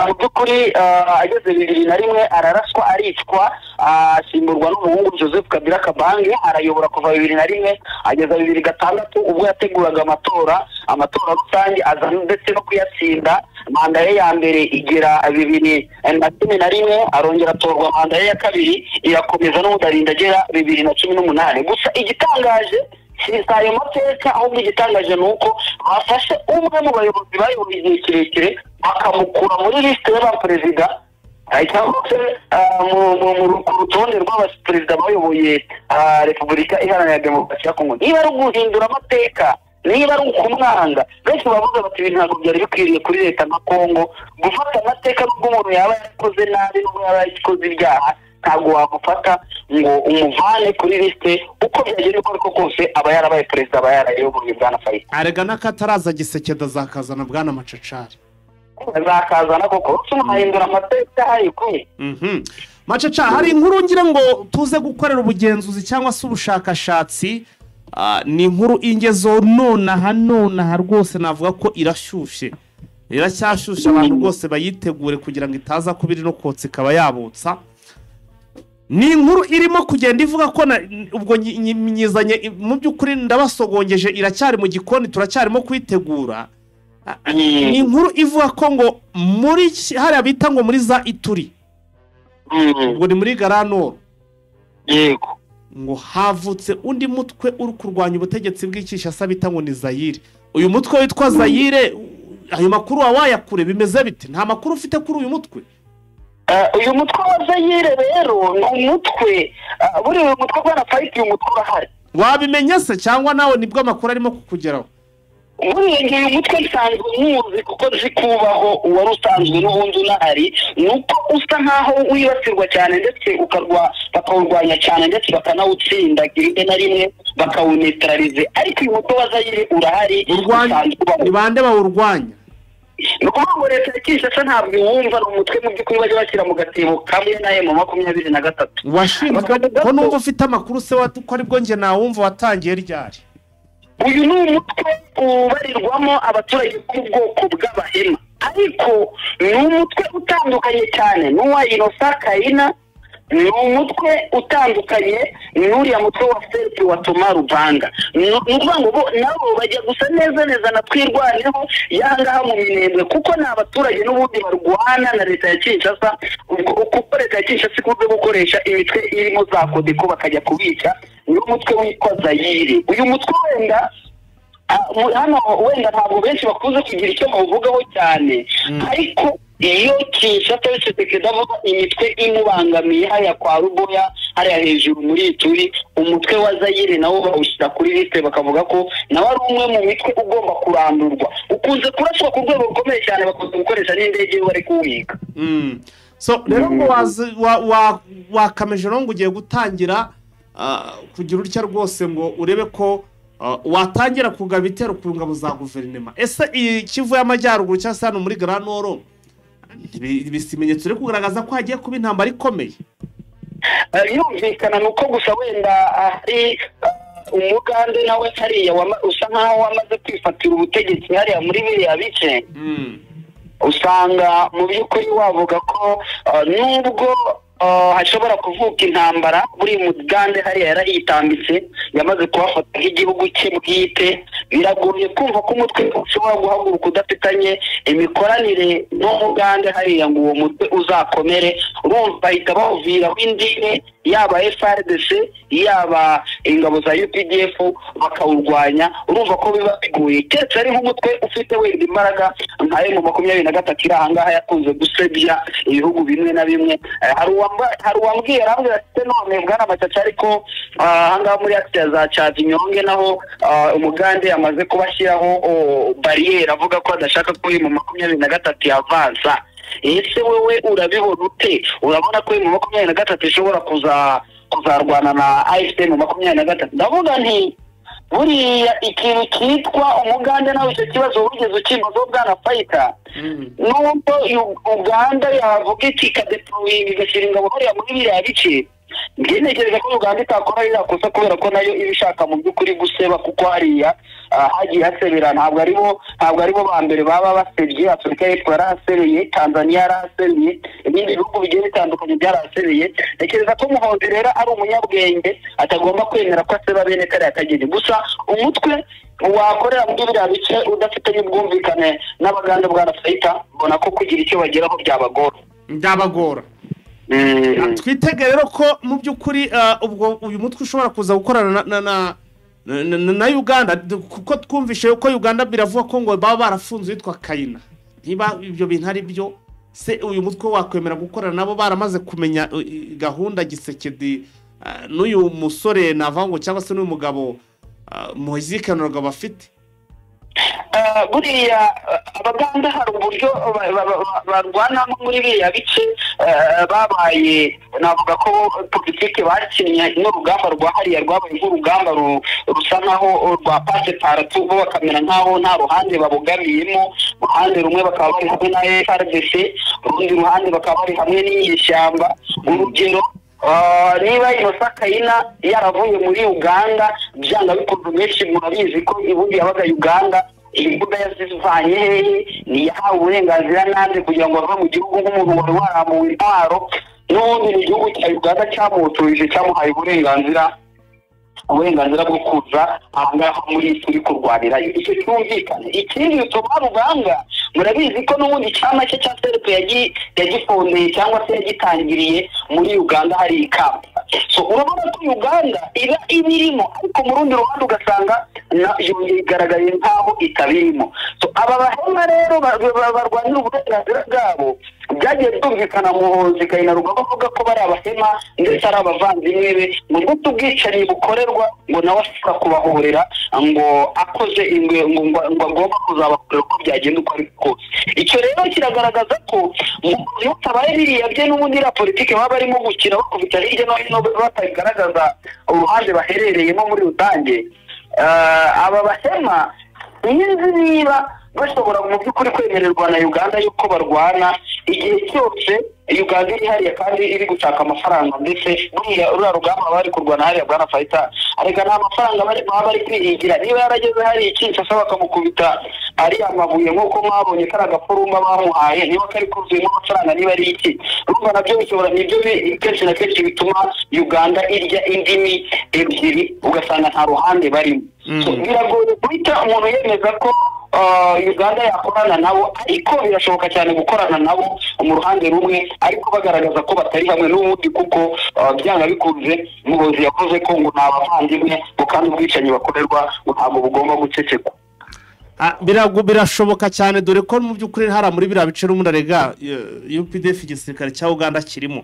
Mu by'ukuri ageze 2001 araraswa aricwa, asimburwa n'umuhungu Joseph Kabila Kabange. Arayobora kuva 2001 ageza 2006 ubwo yateguraga amatora rusange, aza ndetse no kuyatsinda. Manda ye ya mbere igera 2011, arongera atorwa manda ye ya kabiri irakomeza n'ubudarinda agera 2018. Gusa igitangaje si ayo mateka, ahubwo igitangaje ni uko bafashe umwe mu bayobozi bayoboye igihe kirekire bakamukura muri lisite y'abaperezida cyangwa se ku rutonde rw'abaperezida bayoboye Repubulika Iharanira Demokarasi ya Kongo. Niba ari uguhindura amateka, niba ari ukumwanga, benshi bavuga bati ibintu ntabwo byari bikwiriye kuri leta nka Kongo gufata amateka n'ubwo umuntu yaba yarakoze nabi, n'ubwo yaba yarakoze ibyaha, ntabwo wamufata ngo umuvane kuri lisite. Uko byagenda uko ariko kose aba yarabaye perezida, aba yarayoboye Bwana Faisal. Arega n'akataraza Gisekedi azakazana Bwana Macacari, azakazana koko tunahindura amateka hari kwe. Macaca, hari inkuru ngira ngo tuze gukorera ubugenzuzi cyangwa se ubushakashatsi. Ni inkuru ingezo nonaha rwose navuga ko irashyushye, iracyashyushye, abantu rwose bayitegure kugira ngo itaza kuba iri no kotsa ikaba yabutsa. Ni inkuru irimo kugenda ivuga ko ubwo nyizanye mu by'ukuri ndabasogongeje, iracyari mu gikoni, turacyarimo kuyitegura. Ni inkuru ivuga ko ngo muri hariya bita ngo muri za Ituri, ngo ni muri Garanoro, yego, ngo havutse undi mutwe uri kurwanya ubutegetsi bw'Kinshasa bita ngo ni Zayire. Uyu mutwe witwa Zayire, ayo makuru wayakure bimeze bite? Nta makuru ufite kuri uyu mutwe? Uyu mutwe wa Zayire rero ni umutwe buri uyu mutwe bwana Fight, uyu mutwe urahari. Wabimenya se cyangwa nawe nibwo amakuru arimo kukugeraho? Buriya uyu mutwe nsanzwe nkuzi kuko nzi kubaho, uwari usanzwe n'ubundi unahari, ni uko usa nkaho wibasirwa cyane ndetse bakawurwanya cyane ndetse bakanawutsinda rimwe na rimwe bakawunetralize, ariko uyu mutwe wa Zayire urahari. Ni bande bawurwanya? Ni ukuvuga ngo leta ya Kinshasa ntabwo iwumva, ni umutwe mu by'ukuri bajya bashyira mu gatebo kamwe na M23. Washinzwe ko numva ufite amakuru se ko aribwo njye nawumva watangiye ryari? Uyu ni umutwe ubarirwamo abaturage b'ubwoko bw'Abahema, ariko ni umutwe utandukanye cyane n'uwa Innocent Kayina, ni umutwe utandukanye n'uriya mutwe wa Felix wa Thomas Rubanga. Ni ukuvuga ngo bo nabo bajya gusa neza neza na Twirwaneho y'ahangaha mu Minembwe, kuko ni abaturage n'ubundi barwana na leta ya Kinshasa, kuko leta ya Kinshasa ikunze gukoresha imitwe irimo za Kodeko bakajya kubica. Ni umutwe witwa Zayire. Uyu mutwe wenda hano wenda ntabwo benshi bakunze kugira icyo bawuvugaho cyane, ariko iyo Kinshasa Tshisekedi avuga imitwe imubangamiye hariya kwa Ruboya hariya hejuru muri Ituri, umutwe wa Zayire nawo bawushyira kuri liste bakavuga ko nawe ari umwe mu mitwe ugomba kurandurwa, ukunze kuraswa ku rwego rukomeye cyane, bakunze gukoresha n'indege bari kuwiga. So rero ngo wakameje ngo ugiye gutangira kugira utya rwose ngo urebe ko watangira kugaba ibitero ku ngabo za guverinoma. Ese Kivu y'Amajyaruguru cyangwa se hano muri Garanoro ibisimenyetso biri kugaragaza ko hagiye kuba intambara ikomeye? Birumvikana, ni uko gusa wenda hari umugande nawe hariya usa nkaho wamaze kwifatira ubutegetsi hariya muri biriya bice, usanga mu by'ukuri wavuga ko nubwo hashobora kuvuka intambara, buri mugande hariya yarahitambitse, yamaze kuhafata nk'igihugu cye bwite. Biragoye kumva ko umutwe ushobora guhaguruka udafitanye imikoranire n'umugande hariya ngo uwo mutwe uzakomere. Urumva bahita bawuviraho indine, yaba FARDC yaba ingabo za UPDF bakawurwanya. Urumva ko biba bigoye, keretse ari nk'umutwe ufite wenda imbaraga nka M23 iri ahangaha yakunze gusebya ibihugu bimwe na bimwe. Hari uwambwiye arambwira ati none bwana Machacha, ariko ahangaha muri akisi za Cyavinyonge naho umugande yamaze kubashyiraho bariyeri avuga ko adashaka ko M23 yavansa. Ese wewe urabibona ute? Urabona ko M23 ishobora kuzarwana na AFC M23? Ndavuga nti buriya ikintu cyitwa umugande nawe icyo kibazo wigeze ukimbaza bwana Fighter, nubwo Uganda yavuga iti ikadeployinga igashyira ingabo hariya muri biriya bice, njye ntekereza ko Uganda itakora ririya kosa, kubera ko nayo iba ishaka mu by'ukuri guseba, kuko hariya hagiye hasebera. Ntabwo aribo ba mbere baba basebye. Afurika y'Epfo yarahasebeye, Tanzania yarahasebeye, ibindi bihugu bigiye bitandukanye byarahasebeye. Ntekereza ko Muhoozi rero ari umunyabwenge, atagomba kwemera ko aseba bene kariya kageni. Gusa umutwe wakorera muri biriya bice udafitanye ubwumvikane n'abagande bwana Fighter, mbona ko kugira icyo bageraho byabagora. Byabagora. Twitege rero ko mu by'ukuri ubwo uyu mutwe ushobora kuza gukorana na Uganda, kuko twumvishe ko Uganda biravuga ko ngo baba barafunze witwa Kayina. Niba ibyo bintu ari byo se, uyu mutwe wakwemera gukorana nabo baramaze kumenya gahunda Gisekedi n'uyu musore navango cyangwa se n'uyu mugabo Moise Kanoroga bafite? Buriya abaganda hari uburyo barwanamo muri biriya bice, babaye navuga ko politiki bakinnye n'urugamba rwa hariya rwabaye nk'urugamba rusa nkaho rwa passe partout, bo bakamera nkaho nta ruhande babogamiyemo. Uruhande rumwe bakaba bari hamwe na FARDC, urundi ruhande bakaba bari hamwe n'inyeshyamba. Urugero niba Innocent Kayina yaravuye muri Uganda, byanga bikunze benshi murabizi ko ibundi yabaga Uganda, imbuga yazivanye hehe, ntiyahawe uburenganzira nande kugira ngo ave mu gihugu nk'umuntu wari warambuwe intwaro. N'ubundi ni igihugu cya Uganda cyamuturije, cyamuhaye uburenganzira Uburenganzira bwo kuza ahangaha muri turi kurwanirayo, icyo cyumvikane. Ikindi, bituma ruganga, murabizi ko n'ubundi icyama cye cya CRP yagifondeye cyangwa se yagitangiriye muri Uganda, hari ikamba. So urabona ko Uganda iba ibirimo, ariko mu rundi ruhande ugasanga yongeye igaragaye nk'aho itabirimo. So aba bahema rero barwanira uburenganzira bwabo, byagiye byumvikana Muhozi Kainerugaba avuga ko bari abahema ndetse ari abavandimwe be, ngo ndetse ubwicanyi bukorerwa ngo nawe ashobora kubahorera, ngo akoze ngo agomba kuzabakorera uko byagenda uko ari kose. Icyo rero kiragaragaza ko iyo hatabaye biriya bye, n'ubundi iriya politiki baba barimo gukina bakubita hirya no hino batagaragaza uruhande baherereyemo muri rusange. Aba bahema sinzi niba bashobora mu by'ukuri kwemererwa na Uganda yuko barwana igihe cyose Uganda iri hariya kandi iri gushaka amafaranga. Ndetse buriya ruriya rugamba bari kurwana hariya, bwana Fayita, arega nta mafaranga baba bari kwihigira. Niba yarageze hariya Kinshasa bakamukubita ariya mabuye, nk'uko mwabonye kari agafurumba bamuhaye, niba kari kuzuyemo amafaranga, niba ari iki, urumva nabyo bishobora, nibyo kenshi na kenshi bituma Uganda irya indimi ebyiri, ugasanga nta ruhande barimo. Biragoye guhita umuntu yemeza ko Uganda yakorana nabo, ariko birashoboka cyane gukorana nabo mu ruhande rumwe, ariko bagaragaza ko batari hamwe n'ubundi, kuko byanga bikunze Muhozi yavuze ko ngo ni abavandimwe, ngo kandi ubwicanyi bakorerwa ngo ntabwo bugomba gucecekwa. Birashoboka cyane, dore ko mu by'ukuri hari muri biriya bice n'ubundi arega UPDF, igisirikare cya Uganda kirimo.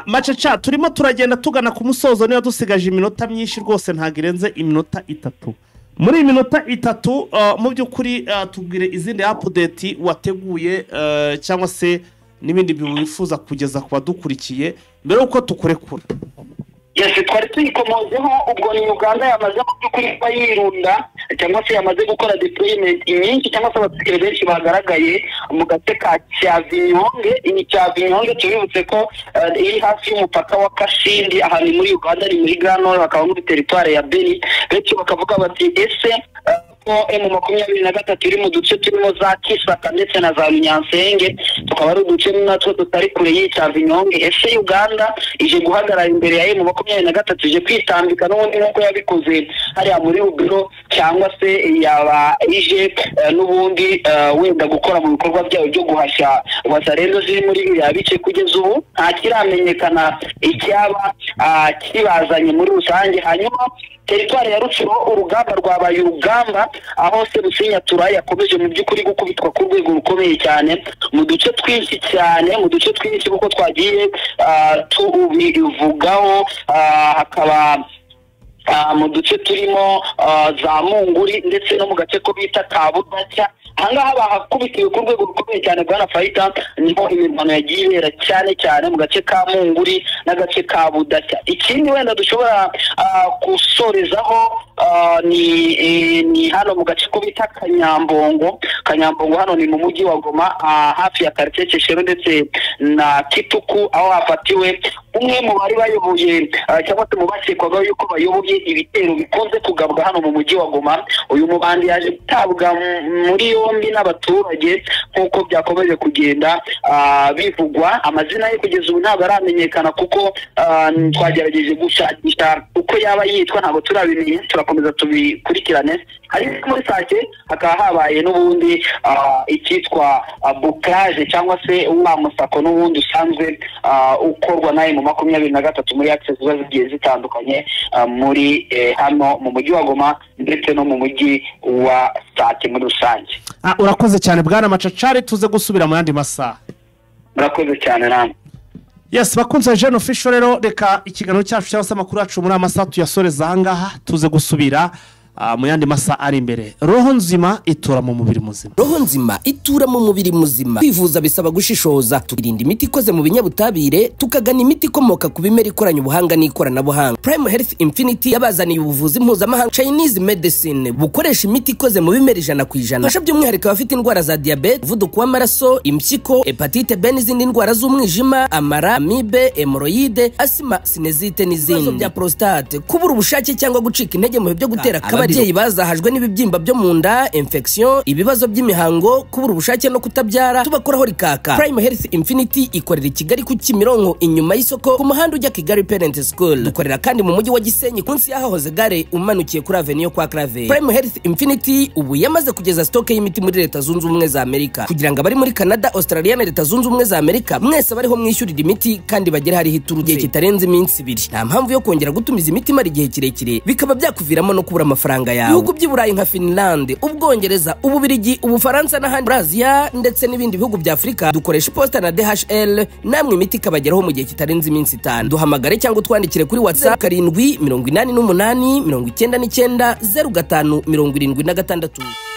Macaca, turimo turagenda tugana ku musozo, niba dusigaje iminota myinshi rwose, ntabwo irenze iminota 3. Muri iyi minota 3, mu by'ukuri tubwire izindi update wateguye cyangwa se n'ibindi wifuza kugeza ku badukurikiye mbere y'uko tukurekura. Yes, twari tuyikomozeho. Ubwo ni Uganda yamaze mu by'ukuri kuba yirunda cyangwa se yamaze gukora deployment nyinshi, cyangwa se abasirikare benshi bagaragaye mu gace ka Cyavinyonge. Ni Cyavinyonge, tubibutse ko iri hafi y'umupaka wa Kasindi, ahantu muri Uganda ni muri Gano, bakaba muri teritwari ya Beni. Benshi bakavuga bati: "Ese ko M23 iri mu duce turimo za Kisaka ndetse na za Runyansenge, tukaba ari uduce natwo tutari kure y'Icyavinyonge, ese Uganda ije guhagarara imbere ya M23, ije kwitambika n'ubundi nk'uko yabikoze hariya muri Rugero, cyangwa se yaba ije n'ubundi wenda gukora mu bikorwa byayo byo guhashya Wazalendo ziri muri biriya bice?" Kugeza ubu nta kiramenyekana icyaba kibazanye muri rusange. Hanyuma teritwari ya Rutsiro, urugamba rwabaye urugamba, aho Serusinyatura yakomeje mu by'ukuri gukubitwa ku rwego rukomeye cyane mu duce twinshi cyane, mu duce twinshi kuko twagiye tubivugaho, hakaba mu duce turimo za Munguri ndetse no mu gace ko bita Kabudacya. Ahangaha bahakubitiwe ku rwego rukomeye cyane, bwana Fayita, niho imirwano yagiye ibera cyane cyane mu gace ka Munguri n'agace ka Budacya. Ikindi wenda dushobora gusorezaho ni hano mu gace ko bita Kanyambongo. Kanyambongo hano ni mu mujyi wa Goma, hafi ya quartier Keshero ndetse na Kituku, aho hafatiwe umwe mu bari bayoboye cyangwa se mu bakekwagaho yuko bayoboye ibitero bikunze kugabwa hano mu mujyi wa Goma. Uyu mubandi yaje gutabwa muri yombi n'abaturage nk'uko byakomeje kugenda bivugwa. Amazina ye kugeza ubu ntabwo aramenyekana, kuko twagerageje gushakisha uko yaba yitwa, ntabwo turabimenya, turakomeza tubikurikirane. Ariko muri Sake hakaba habaye n'ubundi icyitwa bouclage, cyangwa se wa musako n'ubundi usanzwe ukorwa nayo mu 23 muri access ziba zigiye zitandukanye muri hano mu mujyi wa Goma ndetse no mu mujyi wa Sake muri rusange. Urakoze cyane, bwana Macacari, tuze gusubira mu yandi masaha. Murakoze cyane namwe. Yes, bakunze Jeune Official rero, reka ikiganiro cyacu cyangwa se amakuru yacu muri aya masaha tuyasoreza ahangaha, tuze gusubira mu yandi masaha ari imbere. Roho nzima itura mu mubiri muzima. Roho nzima itura mu mubiri muzima. Kwivuza bisaba gushishoza, tukirinda imiti ikoze mu binyabutabire, tukagana imiti ikomoka ku bimera ikoranye ubuhanga n'ikoranabuhanga. Prime Health Infinity yabazaniye ubuvuzi mpuzamahanga, Chinese medicine, bukoresha imiti ikoze mu bimera 100%. Fasha by'umwihariko abafite indwara za diyabete, umuvuduko w'amaraso, impyiko, hepatite B n'izindi ndwara z'umwijima, amara, amibe, hémorroïde, asima, sinusite n'izindi. Ibibazo bya prostate, kubura ubushake cyangwa gucika intege mu bihe byo gutera akabariro. akabariro. Ababyeyi bazahajwe n'ibibyimba byo mu nda, infection, ibibazo by'imihango, kubura ubushake no kutabyara, tubakoraho rikaka. Prime Health Infinity ikorera i Kigali ku Kimironko, inyuma y'isoko, ku muhanda ujya Kigali Parent School. Dukorera kandi mu mujyi wa Gisenyi, munsi y'ahahoze gare, umanukiye kuri avenue yo kwa Claver. Prime Health Infinity ubu yamaze kugeza stock y'imiti muri Leta Zunze Ubumwe za Amerika, kugira ngo abari muri Canada, Australia na Leta Zunze Ubumwe za Amerika mwese bariho mwishyurira imiti kandi bagere hariho iturutse igihe kitarenze iminsi 2. Nta mpamvu yo kongera gutumiza imiti imara igihe kirekire, bikaba byakuviramo no kubura amafaranga yawe. Ibihugu by'i Burayi nka Finland, Ubwongereza, Ububirigi, Ubufaransa n'ahandi muri Aziya ndetse n'ibindi bihugu bya Afurika, dukoresha iposita na DHL, namwe imiti ikabageraho mu gihe kitarenze iminsi 5. Duhamagare cyangwa utwandikire kuri WhatsApp 788 99 05 76.